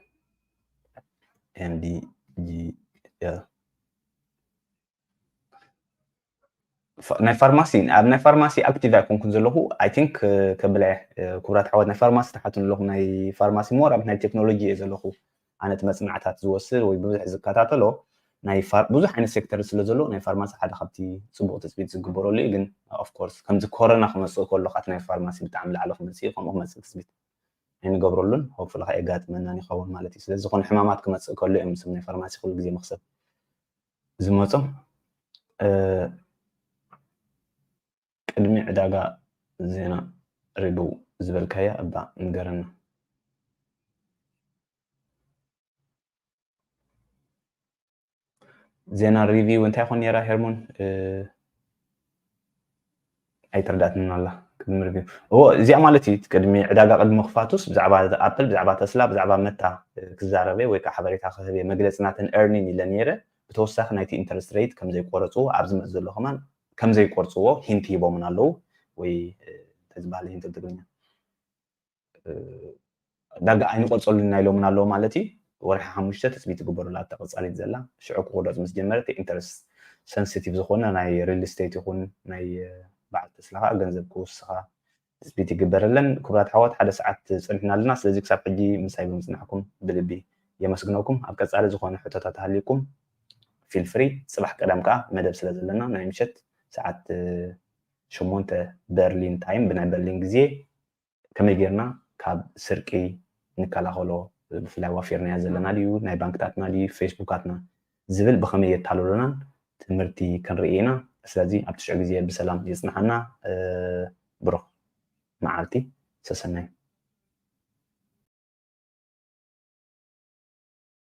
ኤም ዲ ጂ ኤል ናይ ፋርማሲ ኣብ ናይ ፋርማሲ ኣክቲቭ ኣይኮንኩን ዘለኹ። I think ከብለ ክቡራት ሓወት ናይ ፋርማሲ ተሓቱን ኣለኹ። ናይ ፋርማሲ ሞር ኣብ ናይ ቴክኖሎጂ እየ ዘለኹ። ኣነ እቲ መፅናዕታት ዝወስድ ወይ ብዙሕ ዝከታተሎ ናይ ፋር- ብዙሕ ዓይነት ሴክተር ስለ ዘሎ ናይ ፋርማሲ ሓደ ካብቲ ፅቡቕ ትፅቢት ዝግበረሉ እዩ። ግን ኦፍኮርስ ከምዚ ኮረና ክመፅእ ከሎ ካት ናይ ፋርማሲ ብጣዕሚ ላዕሊ ክመፅእ እዩ። ከምኡ ክመፅእ ትፅቢት ኣይንገብረሉን። ሆፕፉሊ ከ የጋጥመናን ይኸውን ማለት እዩ። ስለዚ ዝኾነ ሕማማት ክመፅእ ከሎ እዮም ስም ናይ ፋርማሲ ኩሉ ግዜ መክሰብ ዝመፆ። ቅድሚ ዕዳጋ ዜና ሪቪው ዝበልካያ እባ ንገረና። ዜና ሪቪው እንታይ ይኾን ነራ ሄርሞን? ኣይተረዳእትንን ኣላ። ቅድሚ ሪቪው እዚኣ ማለት እዩ ቅድሚ ዕዳጋ ቅድሚ ክፋቱስ ብዛዕባ ኣፕል ብዛዕባ ተስላ ብዛዕባ መታ ክዛረበ ወይ ከዓ ሓበሬታ ክህብ መግለፂ ናተን ኤርኒን ኢለ ነይረ። ብተወሳኺ ናይቲ ኢንተረስት ሬት ከምዘይቆረፅዎ ኣብዚ መፅ ዘሎ ከማን ከምዘይቆርፅዎ ሂንት ሂቦምን ኣለዉ ወይ ተዝበሃል ሂንት ትግርኛ ዳጋ ኣይንቆርፀሉን ኢና ኢሎምን ኣለዉ ማለት እዩ። ወርሒ ሓሙሽተ ትፅቢት ይግበረሉ ኣብታ ቀፃሊት ዘላ ሽዑ ክቁረፅ ምስ ጀመረ እቲ ኢንተረስት ሰንሲቲቭ ዝኾነ ናይ ሪል ስቴት ይኹን ናይ በዓል ተስላ ከዓ ገንዘብ ክውስኻ ትፅቢት ይግበረለን። ክቡራት ሓዋት ሓደ ሰዓት ፀኒሕና ኣለና። ስለዚ ክሳብ ሕጂ ምሳይ ብምፅናሕኩም ብልቢ የመስግነኩም። ኣብ ቀፃሊ ዝኾነ ሕቶታት ሃልይኩም ፊል ፍሪ። ፅባሕ ቀዳም ከዓ መደብ ስለ ዘለና ናይ ምሸት ሰዓት ሸሞንተ በርሊን ታይም ብናይ በርሊን ግዜ ከመይ ጌርና ካብ ስርቂ ንከላኸሎ ብፍላይ ዋፊርናዮ ዘለና ድዩ ናይ ባንክታትና ድዩ ፌስቡካትና ዝብል ብኸመይ የታልሉናን ትምህርቲ ክንርኢ ኢና። ስለዚ ኣብ ትሽዑ ግዜ ብሰላም የፅንሓና። ብሩኽ መዓልቲ ሰሰናዩ።